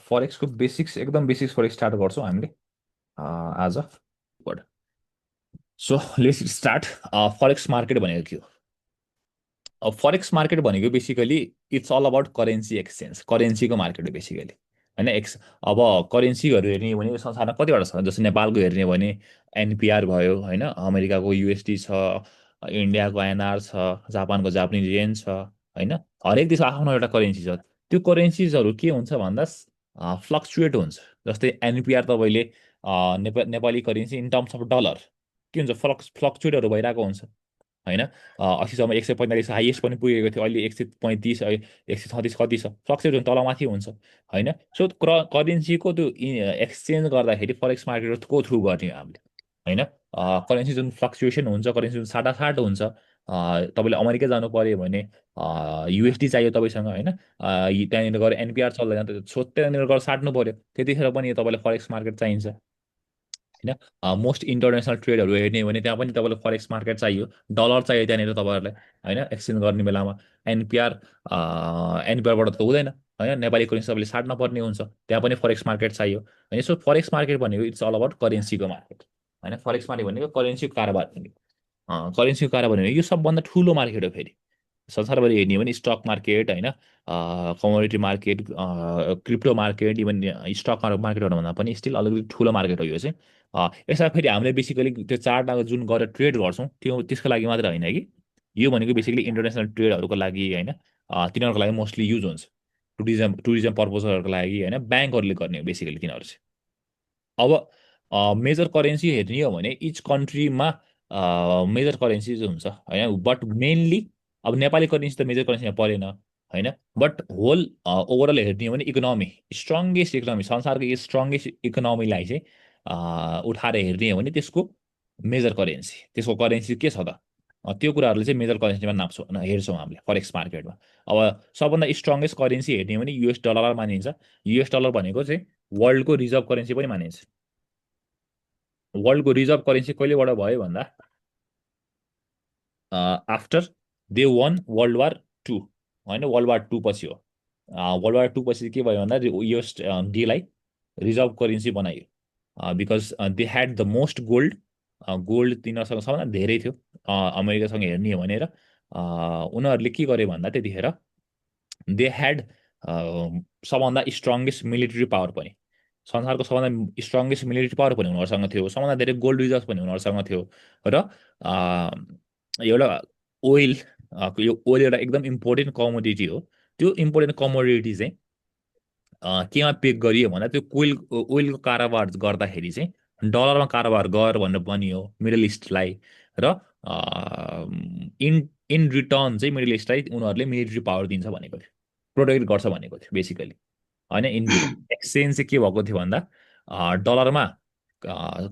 फरेक्सको basics एकदम बेसिक्सबाट start गर्छौँ हामीले आज। So let's start. Forex market भनेको के हो? अब फरेक्स मार्केट भनेको basically it's all about currency exchange, करेन्सीको मार्केट हो बेसिकली होइन। अब करेन्सीहरू हेर्ने हो भने संसारमा कतिवटा छ, जस्तो नेपालको हेर्ने हो भने एनपिआर भयो होइन, अमेरिकाको युएसडी छ, इन्डियाको एनआर छ, जापानको जापानिज येन छ होइन। हरेक देशको आफ्नो एउटा करेन्सी छ। त्यो करेन्सिजहरू के हुन्छ भन्दा फ्लक्चुएट हुन्छ। जस्तै एनपिआर तपाईँले Nepali currency in terms of dollar के हुन्छ, फ्लक्चुएटहरू भइरहेको हुन्छ होइन। अस्तिसम्म 145 हाइएस्ट पनि पुगेको थियो, अहिले 135, 136 कति छ, फ्लक्चुएसन तलमाथि हुन्छ होइन। सो करेन्सीको त्यो एक्सचेन्ज गर्दाखेरि फरेक्स मार्केटको थ्रु गर्ने हो हामीले होइन। करेन्सी जुन फ्लक्चुएसन हुन्छ, करेन्सी जुन साटासाट हुन्छ, तपाईँले अमेरिका जानु पर्यो भने युएसडी चाहियो तपाईँसँग होइन, त्यहाँनिर गएर एनपिआर चल्दैन, सो त्यहाँनिर गएर साट्नु पर्यो, त्यतिखेर पनि तपाईँलाई फरेक्स मार्केट चाहिन्छ होइन। मोस्ट इन्टरनेसनल ट्रेडहरू हेर्ने हो भने त्यहाँ पनि तपाईँलाई फरेक्स मार्केट चाहियो, डलर चाहियो त्यहाँनिर तपाईँहरूलाई होइन, एक्सचेन्ज गर्ने बेलामा। एनपिआर एनपिआरबाट त हुँदैन होइन, नेपाली करेन्सी तपाईँले साट्न पर्ने हुन्छ, त्यहाँ पनि फरेक्स मार्केट चाहियो होइन। सो फरेक्स मार्केट भनेको इट्स अल अबाउट करेन्सीको मार्केट होइन। फरेक्स मार्केट भनेको करेन्सीको कारोबार भनेको, करेन्सीको कारोबार भनेको यो सबभन्दा ठुलो मार्केट हो फेरि संसारभरि हेर्ने हो भने। स्टक मार्केट होइन, commodity market, crypto market, even stock मार्केटहरूभन्दा पनि स्टिल अलिकति ठुलो मार्केट हो यो चाहिँ। यसमा फेरि हामीले बेसिकली त्यो चार्टमा जुन गरेर ट्रेड गर्छौँ त्यो त्यसको लागि मात्र होइन कि, यो भनेको बेसिकली इन्टरनेसनल ट्रेडहरूको लागि होइन, तिनीहरूको लागि मोस्टली युज हुन्छ, टुरिज्म पर्पजहरूको लागि होइन, ब्याङ्कहरूले गर्ने हो बेसिकली तिनीहरू चाहिँ। अब मेजर करेन्सी हेर्ने हो भने इच कन्ट्रीमा मेजर करेन्सिज हुन्छ होइन, बट मेनली अब नेपाली करेन्सी त मेजर करेन्सीमा परेन होइन। बट होल ओभरअल हेर्ने हो भने इकोनोमी, स्ट्रङ्गेस्ट इकोनोमी, संसारको स्ट्रङ्गेस्ट इकोनोमीलाई चाहिँ उठाएर हेर्ने हो भने त्यसको मेजर करेन्सी, त्यसको करेन्सी के छ त, त्यो कुराहरूले चाहिँ मेजर करेन्सीमा नाप्छौँ, हेर्छौँ हामीले फरेक्स मार्केटमा। अब सबभन्दा स्ट्रङ्गेस्ट करेन्सी हेर्ने हो भने युएस डलर मानिन्छ। युएस डलर भनेको चाहिँ वर्ल्डको रिजर्भ करेन्सी पनि मानिन्छ। वर्ल्डको रिजर्भ करेन्सी कहिलेबाट भयो भन्दा after they one world war two होइन, वर्ल्ड वार टू पछि हो। वर्ल्ड वार टू पछि के भयो भन्दा युएस डीलाई रिजर्भ करेन्सी बनायो, because they had the most gold. Gold तिनीहरूसँग सबभन्दा धेरै थियो अमेरिकासँग हेर्ने हो भनेर। उनीहरूले के गर्यो भन्दा त्यतिखेर दे ह्याड सबभन्दा स्ट्रङ्गेस्ट मिलिट्री पावर पनि, संसारको सबभन्दा स्ट्रङ्गेस्ट मिलिट्री पावर पनि उनीहरूसँग थियो, सबभन्दा धेरै गोल्ड रिजर्भ पनि उनीहरूसँग थियो। र एउटा ओइल, यो ओइल एउटा एकदम इम्पोर्टेन्ट कमोडिटी हो। त्यो इम्पोर्टेन्ट कमोडिटी चाहिँ केमा पेक गरियो भन्दा त्यो ओइलको कारोबार गर्दाखेरि चाहिँ डलरमा कारोबार गर भनेर भनियो मिडल इस्टलाई। र इन इन रिटर्न चाहिँ मिडल इस्टलाई उनीहरूले मिलिट्री पावर दिन्छ भनेको थियो, प्रोटेक्ट गर्छ भनेको थियो बेसिकली होइन। इन रिटर्न एक्सचेन्ज चाहिँ के भएको थियो भन्दा डलरमा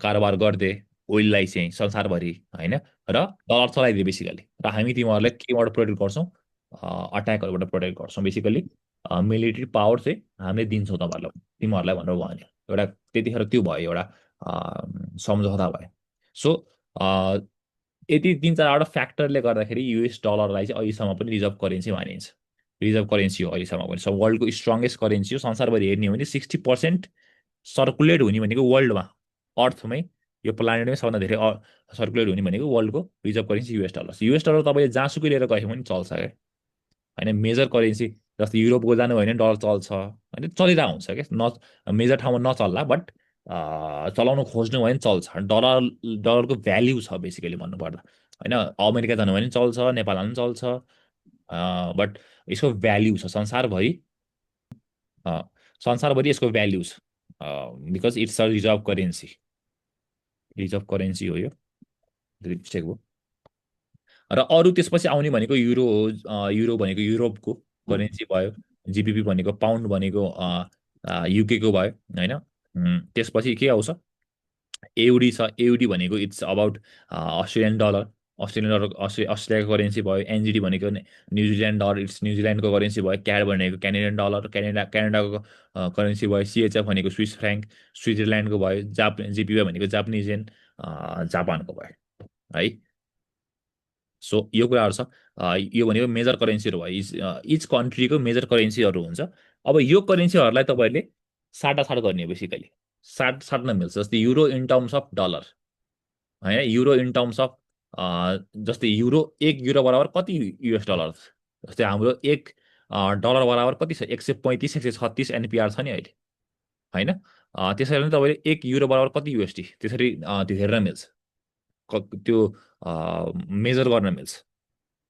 कारोबार गर्दै ओइललाई चाहिँ संसारभरि होइन, र डलर चलाइदियो बेसिकली। र हामी तिमीहरूलाई केबाट प्रोटेक्ट गर्छौँ, अट्याकहरूबाट प्रोटेक्ट गर्छौँ बेसिकली। मिलिट्री पावर चाहिँ हामीले दिन्छौँ तिमीहरूलाई भनेर भन्यो एउटा, त्यतिखेर त्यो भयो एउटा सम्झौता भयो। सो यति 3-4वटा फ्याक्टरले गर्दाखेरि युएस डलरलाई चाहिँ अहिलेसम्म पनि रिजर्भ करेन्सी मानिन्छ। रिजर्भ करेन्सी हो अहिलेसम्म पनि, वर्ल्डको स्ट्रङ्गेस्ट करेन्सी हो। संसारभरि हेर्ने हो भने 60% सर्कुलेट हुने भनेको वर्ल्डमा, अर्थमै, यो प्लानेटमै सबभन्दा धेरै सर्कुलेट हुने भनेको वर्ल्डको reserve currency US dollar. US dollar तपाईँले जहाँसुकै लिएर गयो भने चल्छ क्या होइन। मेजर करेन्सी जस्तो युरोपको जानुभयो भने डलर चल्छ होइन, चलिरहेको हुन्छ क्या, मेजर ठाउँमा नचल्ला बट चलाउनु खोज्नु भयो भने चल्छ। डलरको भ्याल्यु छ बेसिकली भन्नुपर्दा होइन। अमेरिका जानु भने चल्छ, नेपालमा पनि चल्छ, बट यसको भ्याल्यु छ संसारभरि। संसारभरि यसको भ्याल्यु छ because it's a reserve currency. Reserve currency हो यो, मिस्टेक भयो। र अरू त्यसपछि आउने भनेको युरो हो। युरो भनेको युरोपको करेन्सी भयो। जिबिपी भनेको पाउन्ड भनेको युकेको भयो होइन। त्यसपछि के आउँछ, एयुडी छ। एयुडी भनेको इट्स अबाउट अस्ट्रेलियन डलर। अस्ट्रेलियाको करेन्सी भयो। एनजिडी भनेको न्युजिल्यान्ड डलर, इट्स न्युजिल्यान्डको करेन्सी भयो। क्याड भनेको क्यानेडियन डलर, क्यानाडाको करेन्सी भयो। सिएचएफ भनेको स्विस फ्र्याङ्क, स्विजरल्यान्डको भयो। जिपिवाई भनेको जापानिज येन, जापानको भयो है। सो यो कुराहरू छ। यो भनेको मेजर करेन्सीहरू भयो, इच कन्ट्रीको मेजर करेन्सीहरू हुन्छ। अब यो करेन्सीहरूलाई तपाईँहरूले साटासाट गर्ने हो बेसिकली, साट्न मिल्छ। जस्तै euro in terms of dollar होइन, युरो इन टर्म्स अफ जस्तै युरो, 1 युरो बराबर कति युएस डलर? जस्तै हाम्रो 1 डलर बराबर कति छ? 135 136 एनपिआर छ नि अहिले होइन। त्यसरी नै तपाईँले 1 युरो बराबर कति युएसडी, त्यसरी त्यो हेर्न मिल्छ, त्यो मेजर गर्न मिल्छ।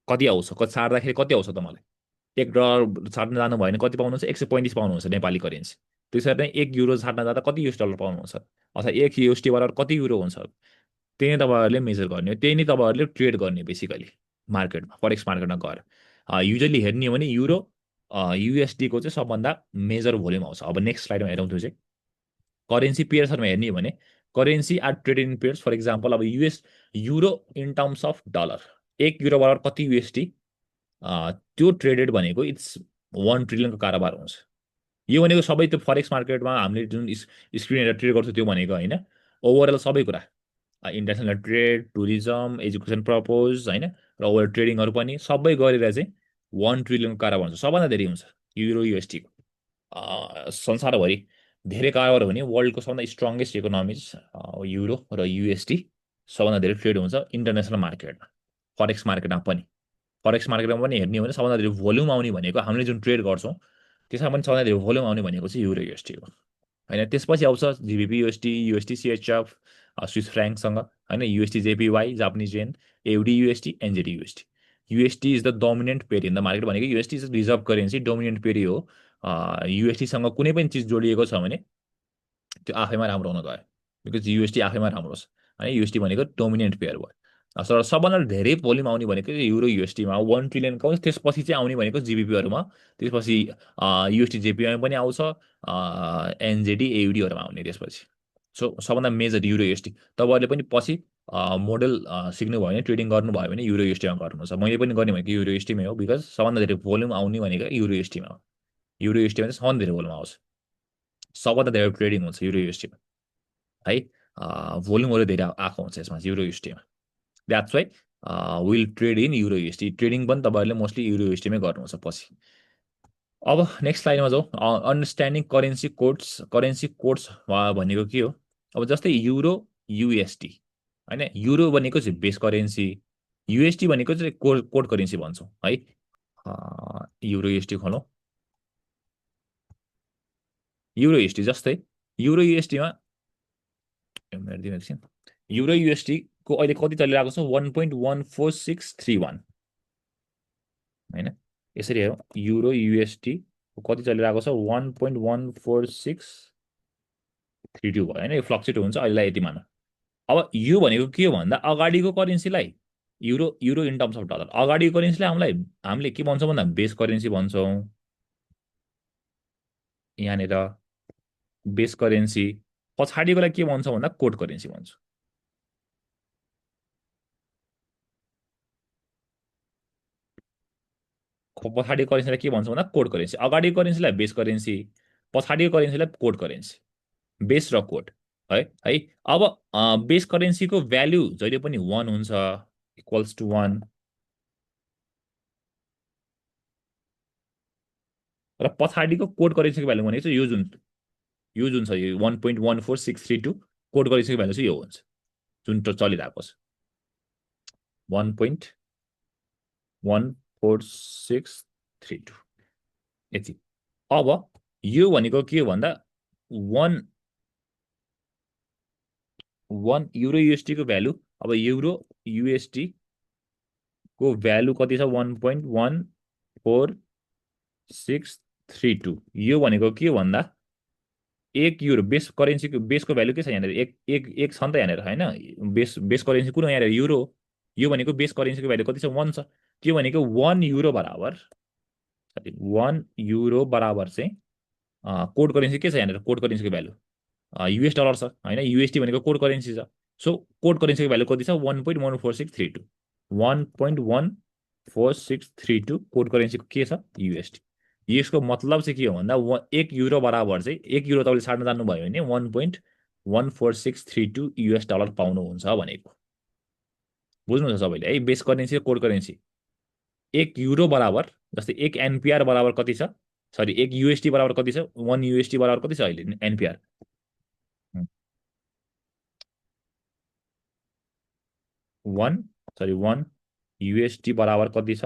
कति आउँछ, कति सार्दाखेरि कति आउँछ त मलाई? 1 डलर छाड्न जानु भयो भने कति पाउनुहुन्छ? 135 पाउनुहुन्छ नेपाली करेन्सी। त्यसरी नै 1 युरो छाड्न जाँदा कति युएस डलर पाउनुहुन्छ, अथवा 1 युएसडी बराबर कति युरो हुन्छ? त्यही नै तपाईँहरूले मेजर गर्ने हो, त्यही नै तपाईँहरूले ट्रेड गर्ने बेसिकली मार्केटमा, फरेक्स मार्केटमा गएर। युजली हेर्ने हो भने युरो युएसडीको चाहिँ सबभन्दा मेजर भोल्युम आउँछ। अब नेक्स्ट स्लाइडमा हेरौँ त्यो चाहिँ करेन्सी पेयर्सहरूमा हेर्ने हो भने currency are traded in pairs. For example अब euro in terms of dollar, 1 euro बराबर कति युएसडी, त्यो ट्रेडेड भनेको इट्स 1 ट्रिलियनको कारोबार हुन्छ। यो भनेको सबै त्यो फरेक्स मार्केटमा हामीले जुन स्क्रिन हेरेर ट्रेड गर्छौँ त्यो भनेको होइन, ओभरअल सबै कुरा, international trade, tourism, education purpose होइन, र ओभर ट्रेडिङहरू पनि सबै गरेर चाहिँ 1 ट्रिलियनको कारोबार हुन्छ, सबभन्दा धेरै हुन्छ युरो युएसडीको। संसारभरि धेरै कारोबार हुने वर्ल्डको सबभन्दा स्ट्रङ्गेस्ट इकोनोमिज युरो र युएसडी सबभन्दा धेरै ट्रेड हुन्छ इन्टरनेसनल मार्केटमा, फरेक्स मार्केटमा पनि। फरेक्स मार्केटमा पनि हेर्ने हो भने सबभन्दा धेरै भोल्युम आउने भनेको हामीले जुन ट्रेड गर्छौँ त्यसमा पनि सबभन्दा धेरै भोल्युम आउने भनेको चाहिँ युरो युएसडी हो होइन। त्यसपछि आउँछ GBP USD, USD CHF, Swiss फ्र्याङ्कसँग होइन, USD JPY, Japanese yen, AUD USD, NZD USD. USD is the dominant pair in the market भनेको USD is reserve currency, dominant pair हो। युएसडीसँग कुनै पनि चिज जोडिएको छ भने त्यो आफैमा राम्रो हुन गयो, बिकज युएसडी आफैमा राम्रो छ होइन, युएसडी भनेको डोमिनेन्ट पेयर भयो। तर सबभन्दा धेरै भोल्युम आउने भनेको युरो युएसडीमा 1 ट्रिलियनको, त्यसपछि चाहिँ आउने भनेको जिबिपीहरूमा, त्यसपछि युएसडी जेपिआईमा पनि आउँछ, एनजेडी एयुडीहरूमा आउने त्यसपछि। सो सबभन्दा मेजर युरो युएसडी। तपाईँहरूले पनि पछि मोडल सिक्नुभयो भने, ट्रेडिङ गर्नुभयो भने युरो युएसडीमा गर्नुहुन्छ। मैले पनि गर्ने भनेको युरो युएसडीमै हो, बिकज सबभन्दा धेरै भोल्युम आउने भनेको युरो युएसडीमा हो। युरो युएसडीमा चाहिँ सबभन्दा धेरै भोल्युम आउँछ, सबभन्दा धेरै ट्रेडिङ हुन्छ युरो युएसडीमा है, भोल्युमहरू धेरै आएको हुन्छ यसमा युरो युएसडीमा। That's why will trade in euro USD. Trading पनि तपाईँहरूले मोस्टली युरो युएसडीमै गर्नुहुन्छ पछि। अब नेक्स्ट स्लाइडमा जाउँ, understanding currency codes. Currency codes भनेको के हो? अब जस्तै युरो युएसडी होइन, युरो भनेको चाहिँ बेस करेन्सी, युएसडी भनेको चाहिँ कोड करेन्सी भन्छौँ है। युरो युएसडी खोलौँ, युरो युएसडी जस्तै युरो युएसडीमा हेरिदिनु एकछिन, युरो युएसडीको अहिले कति चलिरहेको छ? 1.14631 होइन, यसरी हेरौँ, युरो युएसडी कति चलिरहेको छ? 1.14632 भयो होइन, यो फ्लक्चुएट हुन्छ अहिलेलाई यति मानौँ। अब यो भनेको के हो भन्दा अगाडिको करेन्सीलाई euro euro in terms of dollar, अगाडिको करेन्सीलाई हामीले के भन्छौँ भन्दा बेस करेन्सी भन्छौँ यहाँनिर, बेस करेन्सी। पछाडिकोलाई के भन्छौँ भन्दा कोड करेन्सी भन्छौँ। पछाडिको करेन्सीलाई के भन्छौँ भन्दा कोड करेन्सी, अगाडिको करेन्सीलाई बेस करेन्सी, पछाडिको करेन्सीलाई कोड करेन्सी, बेस र कोड है है। अब बेस करेन्सीको भ्याल्यु जहिले पनि 1 हुन्छ, इक्वल्स टु 1, र पछाडिको कोड करेन्सीको भ्यालु भनेको चाहिँ यो जुन छ, यो 1.14632 कोड करेन्सीको भ्यालु चाहिँ यो हुन्छ जुन चलिरहेको छ, 1.14632 यति। अब यो भनेको के हो भन्दा 1 युरो युएसडी को भ्यालु, अब युरो युएसडी को भ्यालु कति छ? 1.14632। यो भनेको के हो भन्दा 1 युरो बेस करेन्सीको बेसको भ्यालु के छ यहाँनिर? एक छ नि त यहाँनिर होइन, बेस करेन्सी कुन हो यहाँनिर? युरो। यो भनेको बेस करेन्सीको भ्यालु कति छ? 1 छ। त्यो भनेको 1 युरो बराबर 1 युरो बराबर चाहिँ कोड करेन्सी के छ यहाँनिर? कोड करेन्सीको भ्यालु युएस डलर छ होइन, युएसडी भनेको कोड करेन्सी छ। सो कोड करेन्सीको भ्यालु कति छ? 1.14632। 1.14632 कोड करेन्सीको के छ? युएसडी। यसको मतलब चाहिँ के हो भन्दा 1 युरो बराबर चाहिँ 1 युरो तपाईँले छाड्न जानुभयो भने 1.14632 युएस डलर पाउनुहुन्छ भनेको। बुझ्नुहुन्छ सबैले है, बेस करेन्सी र कोड करेन्सी। 1 युरो बराबर जस्तै 1 एनपिआर बराबर कति छ? सरी 1 USD बराबर कति छ 1 USD बराबर कति छ अहिले एनपिआर 1 USD बराबर कति छ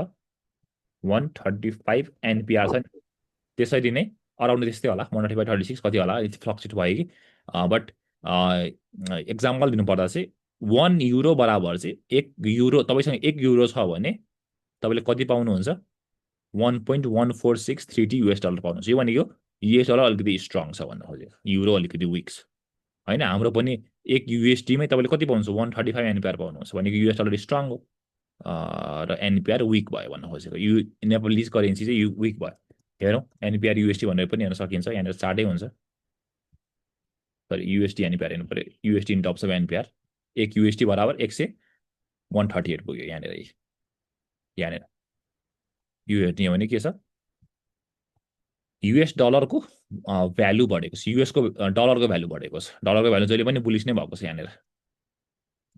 135 एनपिआर छ नि त्यसरी नै अराउन्ड त्यस्तै होला 135 36 कति होला फ्लक्चुएट भयो कि बट एक्जाम्पल दिनु पर्दा चाहिँ 1 युरो बराबर चाहिँ 1 युरो तपाईँसँग 1 युरो छ भने तपाईँले कति पाउनुहुन्छ 1.1463 US डलर पाउनुहुन्छ यो भनेको US डलर अलिकति स्ट्रङ छ भन्नु खोजेको युरो अलिकति विक छ होइन हाम्रो पनि 1 USD मै तपाईँले कति पाउनुहुन्छ 135 एनपिआर पाउनुहुन्छ भनेको US डलर स्ट्रङ हो र एनपिआर विक भयो भन्नु खोजेको नेपालीज करेन्सी चाहिँ विक भयो हेरौँ एनपिआर USD भनेर पनि हेर्न सकिन्छ यहाँनिर चार्टै हुन्छ सरी USD एनपिआर हेर्नु पऱ्यो USD in terms of NPR 1 USD बराबर 138 पुग्यो यहाँनिर यो हेर्ने हो भने के छ US डलरको भ्यालु बढेको छ युएसको डलरको भ्यालु बढेको छ डलरको भ्यालु जहिले पनि बुलिस नै भएको छ यहाँनिर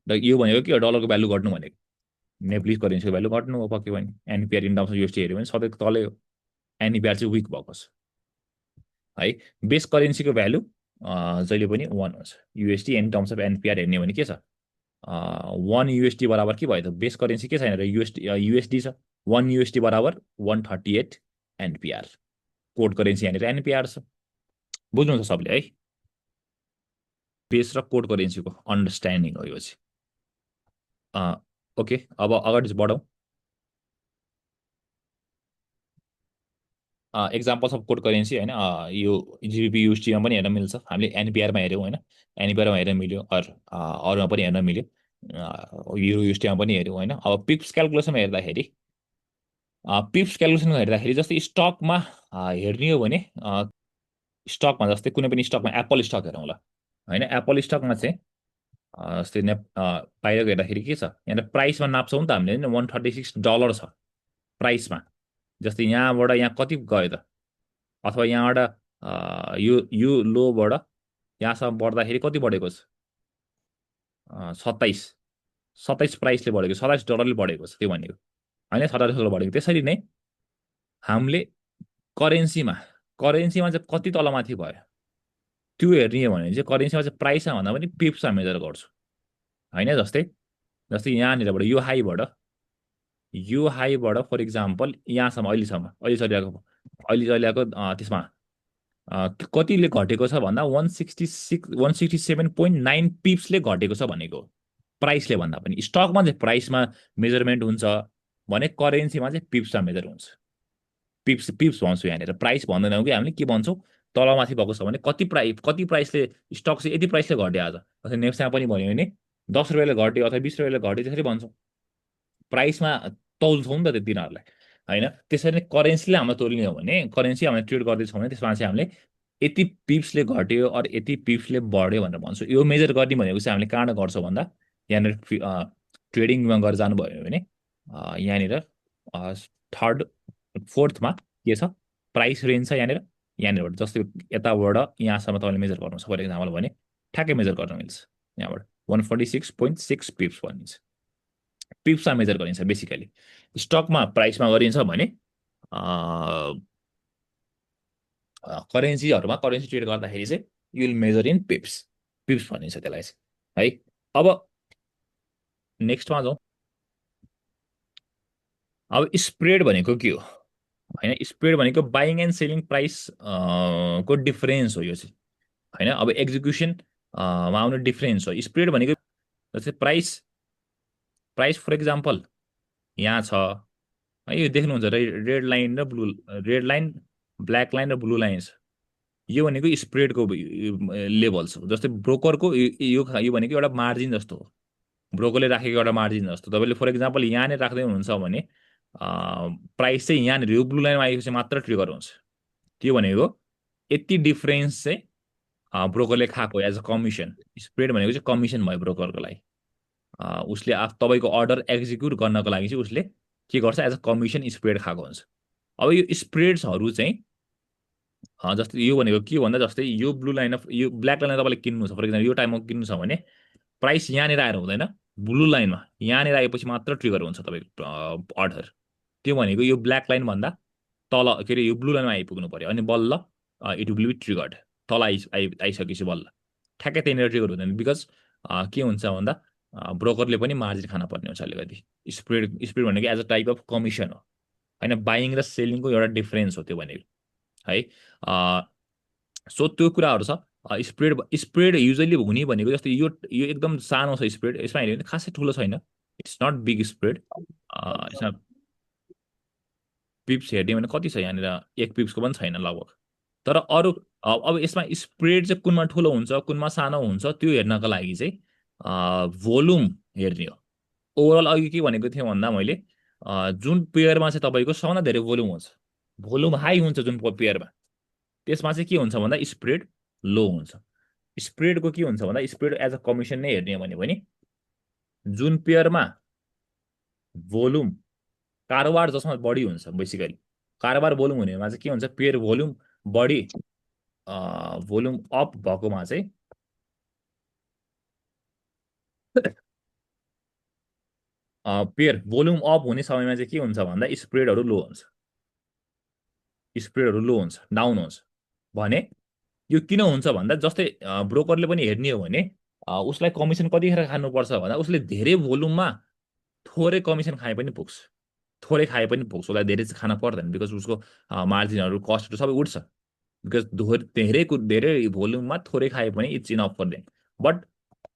र यो भनेको के डलरको भ्यालु घट्नु भनेको नेप्लिज करेन्सीको भ्यालु घट्नु हो पक्कै पनि NPR in terms of USD हेऱ्यो भने सधैँ तलै हो एनपिआर चाहिँ विक भएको छ है बेस करेन्सीको भ्यालु जहिले पनि 1 हुन्छ USD in terms of NPR हेर्ने हो भने के छ 1 USD बराबर के भयो त बेस करेन्सी के छैन र USD छ 1 USD बराबर 138 एनपिआर कोड करेन्सी यहाँनिर एनपिआर छ बुझ्नुहुन्छ सबले है बेस र कोड करेन्सीको अन्डरस्ट्यान्डिङ हो यो चाहिँ ओके अब अगाडि बढौँ एक्जाम्पल्स अफ कोड करेन्सी होइन यो GBP USD मा पनि हेर्न मिल्छ हामीले एनपिआरमा हेऱ्यौँ होइन एनपिआरमा हेर्न मिल्यो अरूमा पनि हेर्न मिल्यो युरो USD मा पनि हेऱ्यौँ होइन अब पिप्स क्यालकुलेसनमा हेर्दाखेरि जस्तै स्टकमा हेर्ने हो भने स्टकमा जस्तै कुनै पनि स्टकमा एप्पल स्टक हेरौँ ल होइन एप्पल स्टकमा चाहिँ जस्तै बाहिरको हेर्दाखेरि के छ यहाँ प्राइसमा नाप्छौँ नि त हामीले होइन $136 छ प्राइसमा जस्तै यहाँबाट यहाँ कति गयो त अथवा यहाँबाट यो लोबाट यहाँसम्म बढ्दाखेरि कति बढेको छ 27 प्राइसले बढेको $27 बढेको छ त्यो भनेको होइन $27 बढेको त्यसरी नै हामीले करेन्सीमा चाहिँ कति तलमाथि भयो त्यो हेर्ने हो भने चाहिँ करेन्सीमा चाहिँ प्राइसमा भन्दा पनि पिप्समा मेजर गर्छु होइन जस्तै यहाँनिरबाट यो हाईबाट फर इक्जाम्पल यहाँसम्म अहिले चलिरहेको त्यसमा कतिले घटेको छ भन्दा 167.9 पिप्सले घटेको छ भनेको प्राइसले भन्दा पनि स्टकमा चाहिँ प्राइसमा मेजरमेन्ट हुन्छ भने करेन्सीमा चाहिँ पिप्समा मेजर हुन्छ पिप्स भन्छौँ यहाँनिर प्राइस भन्दैनौँ कि हामीले के भन्छौँ तलमाथि भएको छ भने कति प्राइसले स्टक चाहिँ यति प्राइसले घट्यो आज जस्तै नेप्सामा पनि भन्यो भने 10 रुपियाँले घट्यो अथवा 20 रुपियाँले घट्यो त्यसरी भन्छौँ प्राइसमा तौल्छौँ नि त तिनीहरूलाई होइन त्यसरी नै करेन्सीले हामीले तोल्ने हो भने करेन्सी हामीले ट्रेड गर्दैछौँ भने त्यसमा चाहिँ हामीले यति पिप्सले घट्यो अरू यति पिप्सले बढ्यो भनेर भन्छौँ यो मेजर गर्ने भनेको चाहिँ हामीले कहाँबाट गर्छौँ भन्दा यहाँनिर ट्रेडिङमा गरेर जानुभयो भने यहाँनिर फोर्थमा के छ प्राइस रेन्ज छ यहाँनिरबाट जस्तै यताबाट यहाँसम्म तपाईँले मेजर गर्नुहुन्छ फर इक्जाम्पल भने ठ्याक्कै मेजर गर्न मिल्छ यहाँबाट 146.6 पिप्स भनिन्छ पिप्समा मेजर गरिन्छ बेसिकली स्टकमा प्राइसमा गरिन्छ भने करेन्सी ट्रेड गर्दाखेरि चाहिँ यु विल मेजर इन पिप्स भनिन्छ त्यसलाई चाहिँ है अब नेक्स्टमा जाउँ अब स्प्रेड भनेको के हो होइन स्प्रेड भनेको बाइङ एन्ड सेलिङ प्राइस को डिफरेन्स हो यो चाहिँ होइन अब एक्जिक्युसनमा आउने डिफरेन्स हो स्प्रेड भनेको जस्तै प्राइस फर इक्जाम्पल यहाँ छ है यो देख्नुहुन्छ रेड लाइन ब्ल्याक लाइन र ब्लू लाइन छ यो भनेको स्प्रेडको लेभल्स हो जस्तै ब्रोकरको यो भनेको एउटा मार्जिन जस्तो हो ब्रोकरले राखेको एउटा मार्जिन जस्तो तपाईँले फर इक्जाम्पल यहाँनिर राख्दै हुनुहुन्छ भने प्राइस चाहिँ यहाँनिर यो ब्लू लाइनमा आएपछि मात्र ट्रिगर हुन्छ त्यो भनेको यति डिफरेन्स चाहिँ ब्रोकरले खाएको एज अ कमिसन स्प्रेड भनेको चाहिँ कमिसन भयो ब्रोकरको लागि उसले तपाईँको अर्डर एक्जिक्युट गर्नको लागि चाहिँ उसले के गर्छ एज अ कमिसन स्प्रेड खाएको हुन्छ अब यो स्प्रेड्सहरू चाहिँ जस्तै यो भनेको के भन्दा जस्तै यो ब्लू लाइन यो ब्ल्याक लाइन तपाईँले किन्नु छ फर इक्जाम्पल यो टाइममा किन्नु छ भने प्राइस यहाँनिर आएर हुँदैन ब्लू लाइनमा यहाँनिर आएपछि मात्र ट्रिगर हुन्छ तपाईँको अर्डर त्यो भनेको यो ब्ल्याक लाइन भन्दा तल के अरे यो ब्लू लाइनमा आइपुग्नु पर्यो अनि बल्ल इट विल बी ट्रिगर्ड तल आइसकेपछि बल्ल ठ्याक्कै त्यहाँनिर ट्रिगर हुँदैन बिकज के हुन्छ भन्दा ब्रोकरले पनि मार्जिन खान पर्ने हुन्छ अलिकति स्प्रेड भनेको as a type of commission हो होइन बाइङ र सेलिङको एउटा डिफरेन्स हो त्यो भनेको है सो त्यो कुराहरू छ स्प्रेड स्प्रेड युजली हुने भनेको जस्तो यो एकदम सानो छ स्प्रेड यसमा हेऱ्यो भने खासै ठुलो छैन इट्स नट बिग स्प्रेड यसमा पिप्स हेर्ने भने कति छ यहाँनिर 1 पिप्सको पनि छैन लगभग तर अरू अब यसमा स्प्रेड चाहिँ कुनमा ठुलो हुन्छ कुनमा सानो हुन्छ त्यो हेर्नको लागि चाहिँ भोल्युम हेर्ने हो ओभरअल अघि के भनेको थिएँ भन्दा मैले जुन पेयरमा चाहिँ तपाईँको सबभन्दा धेरै भोल्युम हुन्छ भोल्युम हाई हुन्छ जुन पेयरमा त्यसमा चाहिँ के हुन्छ भन्दा स्प्रेड लो हुन्छ स्प्रेडको के हुन्छ भन्दा स्प्रेड एज अ कमिसन नै हेर्ने हो भने जुन पेयरमा भोल्युम कारोबार जसमा बढी हुन्छ बेसिकली कारोबार भोल्युम हुनेमा चाहिँ के हुन्छ पेयर भोल्युम बढी भोल्युम अप भएकोमा चाहिँ पेयर भोल्युम अप हुने समयमा चाहिँ के हुन्छ भन्दा स्प्रेडहरू लो हुन्छ स्प्रेडहरू लो हुन्छ डाउन हुन्छ भने यो किन हुन्छ भन्दा जस्तै ब्रोकरले पनि हेर्ने हो भने उसलाई कमिसन कतिखेर खानुपर्छ भन्दा उसले धेरै भोल्युममा थोरै कमिसन खाए पनि पुग्छ थोरै खाए पनि पुग्छ उसलाई धेरै चाहिँ खान पर्दैन बिकज उसको मार्जिनहरू कस्टहरू सबै उठ्छ बिकज धेरै भोल्युममा थोरै खाए पनि it's enough for them but